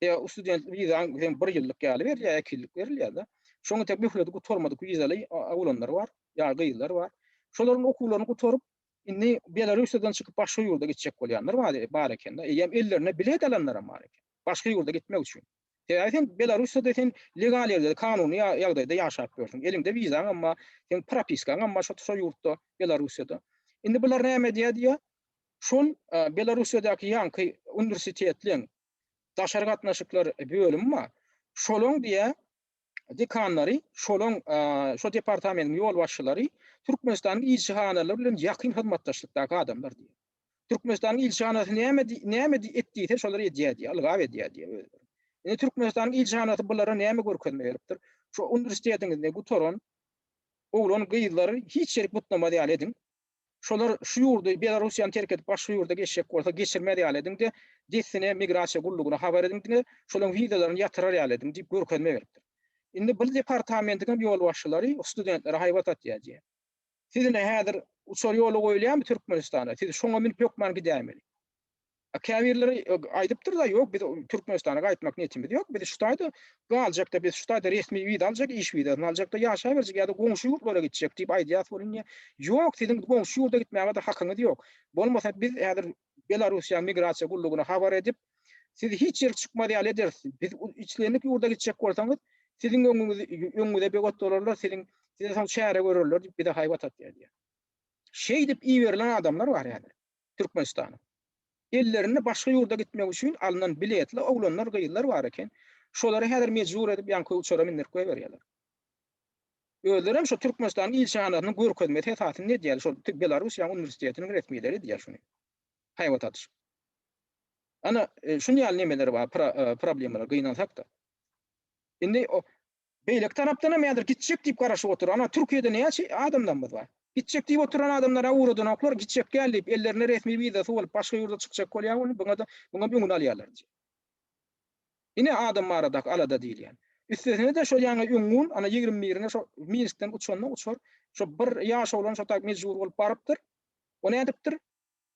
Ýa student wizaň hem bir ýyllyk ýaly berilýär, iki ýyllyk berilýär-de. Şoň entek möhleti gutarmadyk wizaly oglanlar bar, ýa gyzlar bar. Şolaryň okuwlaryny gutaryp, indi Belarussiýadan çykyp başga ýurda gitjek bolýanlar bar, bar eken-de. Eýýäm ellerine bilet alanlaram bar eken. Başga ýurda gitmek üçin. Sebäbi sen Belarussiýada sen legal ýerde, kanuny ýagdaýda ýaşap ýörsüň. Eliňde wizaň hem bar, seň propiskaň hem bar şo şo ýurtda, Belarussiýada. Indi bular näme edýär diýýär? Şol e, Belarussiýadaky ýaňky uniwersitetleň daşary gatnaşyklar bölümi bar. Şolaň diýýär dekanlary, şolaň e, şo departamentiň ýolbaşçylary Türkmenistanyň ilçihanalary bilen ýakyn hyzmatdaşlykdaky adamlar diýýär. Türkmenistanyň ilçihanasy näme näme et diýse şolar edýär diýýär, ylgap edýär diýýär özleri. Indi Türkmenistanyň ilçihanasy bulara näme görkezme beripdir? Şu uniwersitetiňizde gutaran oglan gyzlary hiç ýerik butnamaz ýaly ediň. Şolar şu ýurdy Belarussiýany terk edip başga ýurda geçjek bolsa geçirmez ýaly ediň-de, dessine migrasiýa gullugyna habar ediň diňe şolaryň wizalaryny ýatyrar ýaly ediň diýip görkezme beripdir. Indi bu departamentiň hem ýolbaşçylary studentlere haýbat atýar diýýär. Siz ine häzir uçar ýola goýulýarmy Türkmenistana? Siz şoňa münüp hökman gidäýmeli. A käbirleri e, aýdypdyr-da, ýok, biz Türkmenistana gaýtmak niýetimiz ýok. Biz şu taýda galjakda, biz şu taýda resmi wiza aljak, iş wizasyny aljakda ýaşaberjek ýa-da goňşy ýurtlara gitjek diýip aýdýas welin, ýok, siziň goňşy ýurda gitmäge-de hakyňyz ýok. Bolmasa biz häzir Belarussiýanyň migrasiýa gullugyna habar edip, sizi hiç ýere çykmaz ýaly ederis. Biz islendik ýurda gitjek bolsaňyz, siziň öňüňizi öňüňize begot bolarlar, siziň size soň çäre görerler diýip bize haýbat atýar diýýär. Şeýdip iberilen adamlar bar häzir Türkmenistana. Ellerinde başga ýurda gitmek üçin alnan biletli oglanlar, gyzlar bar eken. Şolary häzir mejbur edip ýaňky uçara mindirip goýberýärler. Özlerem şo Türkmenistanyň ilçihanasynyň görkezmesi esasynda edýärler. Şol Belarussiýanyň uniwersitetiniň resmileri edýär şuny. Haýbat atyşyp. Ana, e, şun ýaly nemeler bar, e, problemalar gynansak-da. Indi o beýleki tarapdan hem häzir gitjek diýip garaşyp otur. Ana, Türkiýede näçe adamlarymyz bar. Gitjek diýip oturan adamlara ugradanoklar, gitjek gel diýip, ellerinde resmi wizasy bolup başga ýurda çykjak bolýar, ony buňa-da buňa öňüni alýarlar diýip. Ine adam baradaky alada diýilýän. Üstesine-de şol ýaňy öňňun, ana 21-ine şo Minskden uçanda uçar, şo bir ýaş oglan şo taýy mejbur bolup barypdyr. O nädipdir?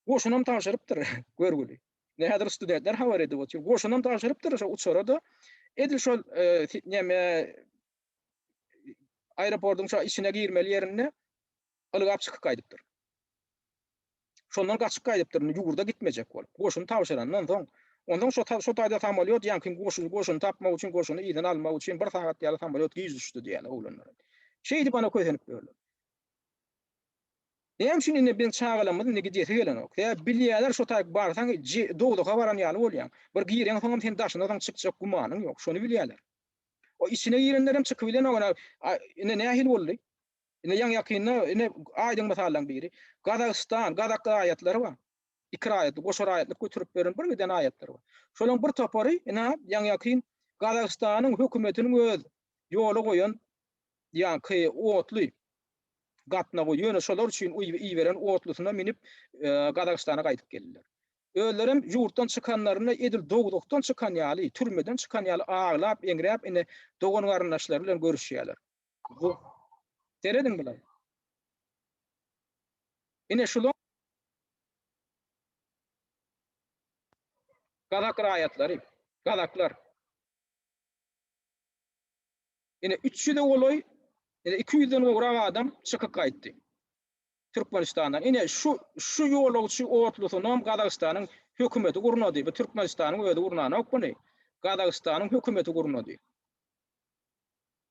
Goşunam tabşyrypdyr, görgüli. Ine häzir studentler habar edip otyr. Goşunam tabşyrypdyr şo uçara-da. Edil şol e, näme aeroportyň şo içine girmeli ýerinde ylgap çykyp gaýdypdyr. Şondan gaçyp gaýdypdyr, indi ýurda gitmejek bolup. Goşuny tabşyrandan soň, onsoň şo şo taýda samolýot ýaňky goşuny goşuny tapmak üçin, goşuny yzyna almak üçin bir sagat ýaly samolýot giç düşdi diýýärler oglanlar. Şeýdip ana kösenip ýörler. Näme üçin indi biziň çagalarymyz indi gidesi gelenok? Sebäbi bilýärler şo taýyk barsaň dowzaha baran ýaly bolýaň. Bir gireňsoňam sen daşyna soň çykjak gümanyň ýok. Şony bilýärler. O içine girenlerem çykybilenok. Ine ine nähili boldy? Ine ýaňy-ýakynda ine aýdyň mysallaryň biri. Gazagystan, gazak raýatlary bar. Iki raýatlyk, goşa raýatlyk göterip beren bir giden raýatlary bar. Şolaryň bir topary ine ýaňy-ýakyn Gazagystanyň hökümetiniň öz ýola goýan ýaňky otly gatnawy, ýöne şolar üçin iberen otlusyna münüp Gazagystana gaýdyp geldiler. Özlerem ýurtdan çykanlarynda edil dowzahdan çykan ýaly, türmeden çykan ýaly aglap, eňräp ine dogan-garyndaşlary bilen görüşýärler. Bu Serediň bular. Ine şular Gazak raýatlary, gazaklar. Ine 300-e golaý, ine 200-den gowrak adam çykyp gaýtdy. Türkmenistandan. Ine şu şu ýolagçy otlusynam Gazagystanyň hökümeti gurnady. Bu Türkmenistanyň özi gurnanok muny. Gazagystanyň hökümeti gurnady.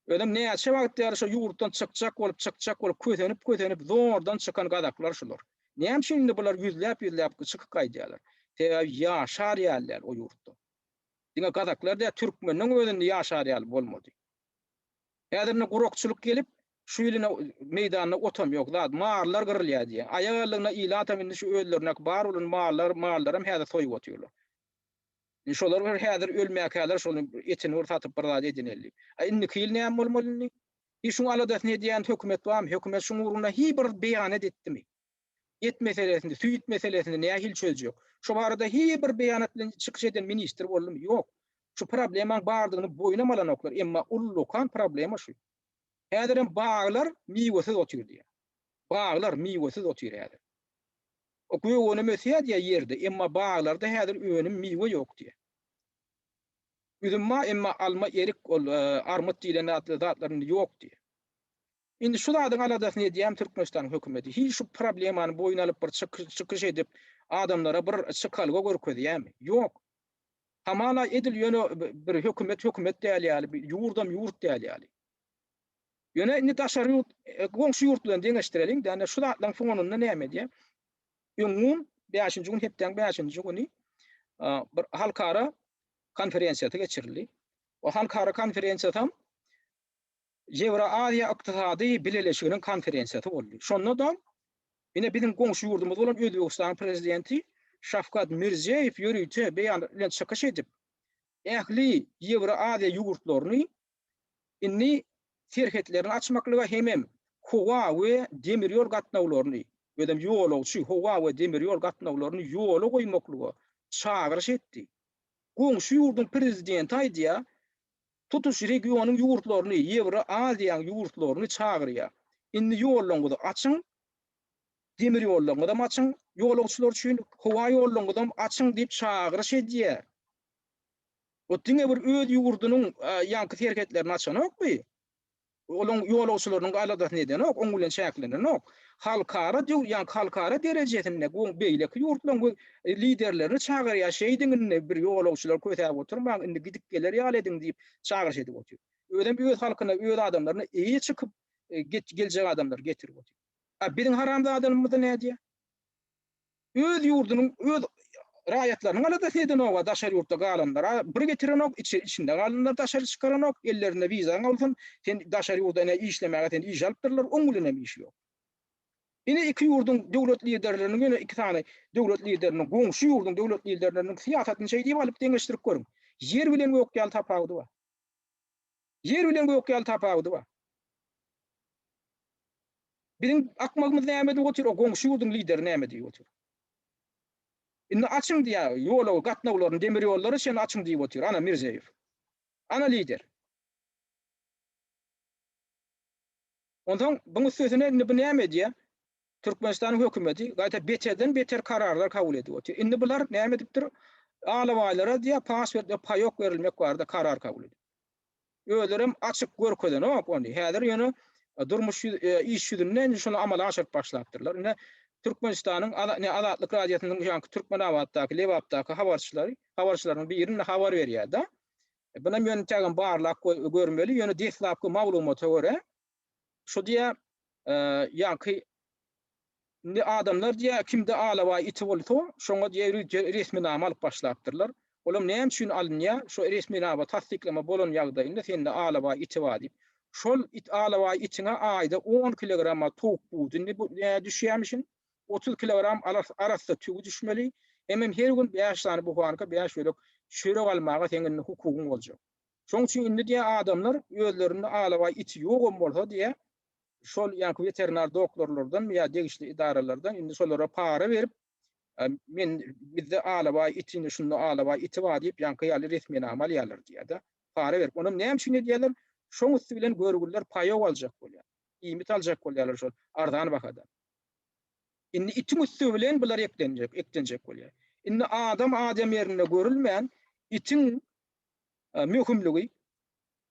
Özem näçe wagt bäri şo ýurtdan çykjak bolup, çykjak bolup, kösenip-kösenip zordan çykan gazaklar şular. Näme üçin indi bular ýüzläp-ýüzläp çykyp gaýdýarlar? Sebäbi ýaşar ýaly däl o ýurtda. Diňe gazaklar däl, türkmeniň özünde ýaşar ýaly bolmady. Häzir indi gurakçylyk gelip, şu ýyl ine meýdanda otam ýok, zat, mallar gyrylýar diýýär. Aýak aldygyna ilatam indi şu özlerindäki bar bolan mallar, mallaram häzir soýup otyrlar. Indi şolar bir häzir ölmäkäler şony etini bir satyp bir zat edineli. A indiki ýyl näme bolmaly indi? Hiç şuň aladasyny edýän hökümet barmy? Hökümet şuň ugrunda hiç bir beýanat etdimi? Et meselesini, süýt meselesini nähili çözjek? Şu barada hiç bir beýanat bilen çykyş eden ministr boldumy? Ýok. Şu problemaň bardygyny boýunam alanoklar, emma ullakan problema şu. Häzirem baglar miwesiz otyr diýýär. Baglar miwesiz otyr häzir. O gök önüm ösýär diýýär ýerde, emma baglarda häzir önüm, miwe ýok diýýär. Üzüm bar, emma alma, erik, ol armyt diýlen zatlar indi ýok diýýär. Indi şu zadyň aladasyny edýän Türkmenistanyň hökümeti hiç şu problemany boýun alyp bir çykyş edip adamlara bir çykalga görkezýärmi? Ýok. Hamala edil ýöne bir hökümet hökümet däl ýaly, bir ýurdam ýurt däl ýaly. Ýöne indi daşary ýurt, goňşy ýurt bilen deňeşdireliň, ýa-da şu zatlaryň fonunda näme edýär? Öňňun bäşinji gün, hepdäň bäşinji güni bir halkara konferensiýasy geçirildi. O halkara konferensiýasam Ýewroaziýa ykdysady bileleşiginiň konferensiýasy boldy. Şonda-da ine biziň goňşy ýurdumyz bolan Özbegistanyň prezidenti Şawkat Mirziýoýew ýörite beýanat bilen çykyş edip, ähli Ýewroaziýa ýurtlaryny indi serhetlerini açmaklyga hemem howa we demir ýol gatnawlaryny, özem ýolagçy, howa we demir ýol gatnawlaryny ýola goýmaklyga çagyryş etdi. Goňşy ýurduň prezidenti aýdýar, Tutuş regionyň ýurtlaryny, Ýewroaziýaň ýurtlaryny çagyrýar. Indi ýollaryňyzy açyň, demir ýollaryňyzam açyň ýolagçylar üçin, howa ýollaryňyzam açyň diýip çagyryş edýär. O diňe bir öz ýurdunyň ýaňky serhetlerini açanokmy? Olaň ýolagçylarynyň aladasyny edenok, oň bilen çäklenenok. Halkara döw, ýaňky halkara derejesinde goň beýleki ýurtlaryň liderlerini çagyrýar, şeýdiň indi bir ýolagçylar kösäp oturmaň, indi gidip geler ýaly ediň diýip çagyryş edip otyr. Özem öz halkyna, öz adamlaryna eýe çykyp geljek adamlary getirip otyr. A biziň haramzadalarymyzda nädýär? Öz ýurdunyň, öz raýatlarynyň aladasyny edenok-a, daşary ýurtda galanlar-a bir getirenok, içi içinde galanlar daşary çykaranok, ellerinde wizaň bolsun, sen daşary ýurda ine işlemäge seni işe alypdyrlar, oň bilenem işi ýok. Ine iki ýurduň döwlet liderleriniň ýene iki sany döwlet lideriniň, goňşy ýurduň döwlet liderleriniň syýasatyny şeý diýip alyp deňeşdirip görüň. Ýer bilen gök ýaly tapawudy bar. Ýer bilen gök ýaly tapawudy bar. Biziň akmagymyz näme diýip otyr, o goňşy ýurduň lideri näme diýip otyr. Indi açyň diýýär, ýola gatnawlaryny, demir ýollary çenli açyň diýip otyr, ana Mirzeýew. Ana lider. Onsoň buň üstesine indi bu näme edýär? Türkmenistanyň hökümeti gaýta beterden beter kararlar kabul edip otyr. Indi bular näme edipdir? Alabaýlara diýýär, pasport we paýok berilmek barada karar kabul edip. Özlerem açyk görkezenok ony. Häzir ýöne durmuş iş ýüzünde indi şony amala aşyryp başlapdyrlar. Ine Türkmenistanyň ne Azatlyk Radiosynyň ýaňky Türkmenabatdaky, Lebapdaky habarçylary, habarçylarynyň biri indi habar berýär-de. Bunam ýöne tägem barlap görmeli, ýöne deslapky maglumata görä şu diýýär, ýaňky Indi adamlar diýýär, kimde alabaý iti bolsa, şoňa diýýär ýörite resminama alyp başlapdyrlar. Olam näme üçin alynýar? Şo resminama tassyklama bolan ýagdaýynda sende alabaý iti bar diýip. Şol it alabaý itiňe aýda on kilograma towuk budy indi bu düşýärmişin. 30 kilogram arassa tüwi düşmeli. Hemem her gün bäş sany buhanka, bäş bölek çörek almaga seň indi hukugyň boljak. Şoň üçin indi diýýär adamlar özlerinde alabaý iti ýogam bolsa diýýär, şol ýaňky weterinar doktorlardanmy ýa degişli edaralardan indi şolara para berip, men bizde alabaý iti indi şunda alabaý iti bar diýip ýaňky ýaly resminama alýarlar diýýär-de. Para berip. Onam näme üçin edýärler? Şoň üsti bilen görgüliler paýok aljak bolýar. Iýmit aljak bolýarlar şol arzan bahadan. Indi itiň üsti bilen bular eklenjek, eklenjek bolýar. Indi adam adam ýerinde görülmän itiň möhümligi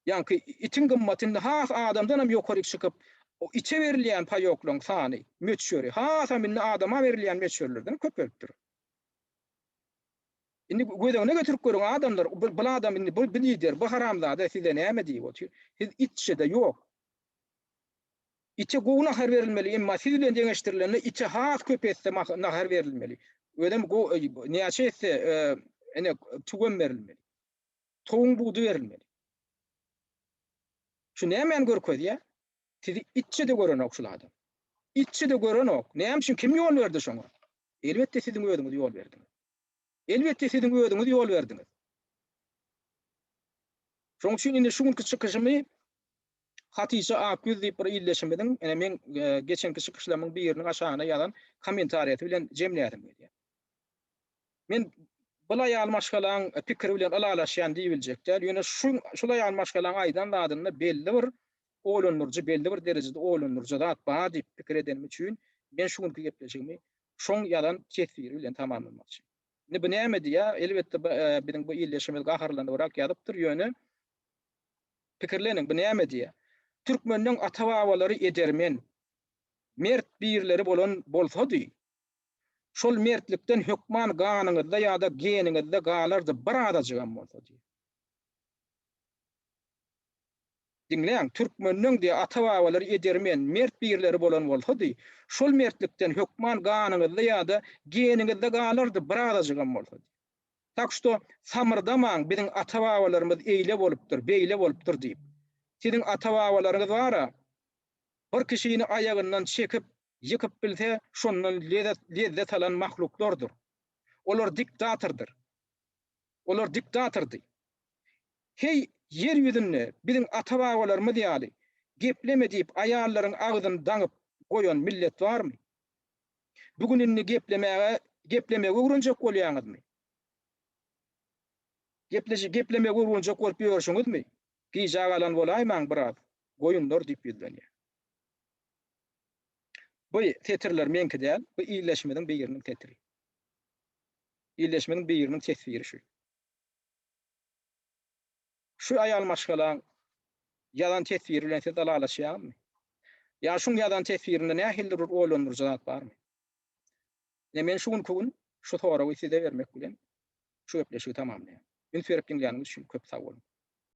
Ýaňky itiň gymmaty indi has adamdanam ýokaryk çykyp, o ite berilýän paýoklaryň sany, möçberi hasam indi adama berilýän möçberlerden köpelipdir. Indi göz öňüne getirip görüň, adamlar, bu adam indi bu lider, bu haramzada size näme diýip otyr? Siz itçe-de ýok. Ite gowy nahar berilmeli, emma siz bilen deňeşdirilende ite has köp esse nahar berilmeli. Özem näçe esse ene tüwem berilmeli. Towuň budy berilmeli. Şu nämäni görkezýär? Sizi itçe-de görenok şul adam. Itçe-de görenok. Näme üçin kim ýol berdi şoňa? Elbetde siziň özüňiz ýol berdiňiz. Elbetde siziň özüňiz ýol berdiňiz. Şonuň üçin indi şu günki çykyşymy Hatyja Akýüz diýip bir ildeşimiziň, ine meň geçenki çykyşlarymyň biriniň aşagyna ýazan kommentariýasy bilen jemläsim gelýär. Men bul aýal maşgalaň pikiri bilen ylalaşýan diýibiljek däl, ýöne şu şul aýal maşgalaň aýdan zadynda belli bir oýlandyryjy, belli bir derejede oýlandyryjy zat bar diýip pikir edenim üçin men şu günki gepleşigimi şoň ýazan teswiri bilen tamamlamakçy. Indi bu näme diýýär? Elbetde biziň bu ildeşimiz gaharlanybrak ýazypdyr, ýöne pikirleniň, bu näme diýýär? Türkmenleň ata-babalary edermen, mert birleri bolan bolsady, şol mertlikden hökman ganyňyzda ýa-da geniňizde galardy bir azajygam bolsa diýýär. Diňläň, türkmenleň diýe ata-babalary edermen, mert birleri bolan bolsady, şol mertlikden hökman ganyňyzda ýa-da geniňizde galardy bir azajygam bolsa diýip. Tak şto, samyrdamaň biziň ata-babalarymyz eýle bolupdyr, beýle bolupdyr diýip. Siziň ata-babalaryňyz bar-a, bir kişini aýagyndan çekip, ýykyp bilse, şondan lezzet alan mahluklardyr. Olar diktatordyr. Olar diktatordy. Heý, ýer ýüzünde biziň ata-babalarymyz ýaly, gepleme diýip aýallaryň agzyny daňyp goýan millet barmy? Bu gün indi geplemäge, geplemegi öwrenjek bolýaňyzmy? Gepleşi, geplemegi öwrenjek bolup ýörşüňizmi? Gijä galan bolaýmaň biraz, goýunlar diýip ýüzlenýär. Bu setirler meňki däl, bu ildeşimiziň biriniň setiri. Ildeşimiziň biriniň teswiri şu. Şu aýal maşgalaň ýazan teswiri bilen siz ylalaşýaňyzmy? Ýa şuň ýazan teswirinde nähilidir bir oýlandyryjy zat barmy? Ine men şu günki gün şu soragy size bermek bilen şu gepleşigi tamamlaýan. Üns berip diňläniňiz üçin köp sag boluň.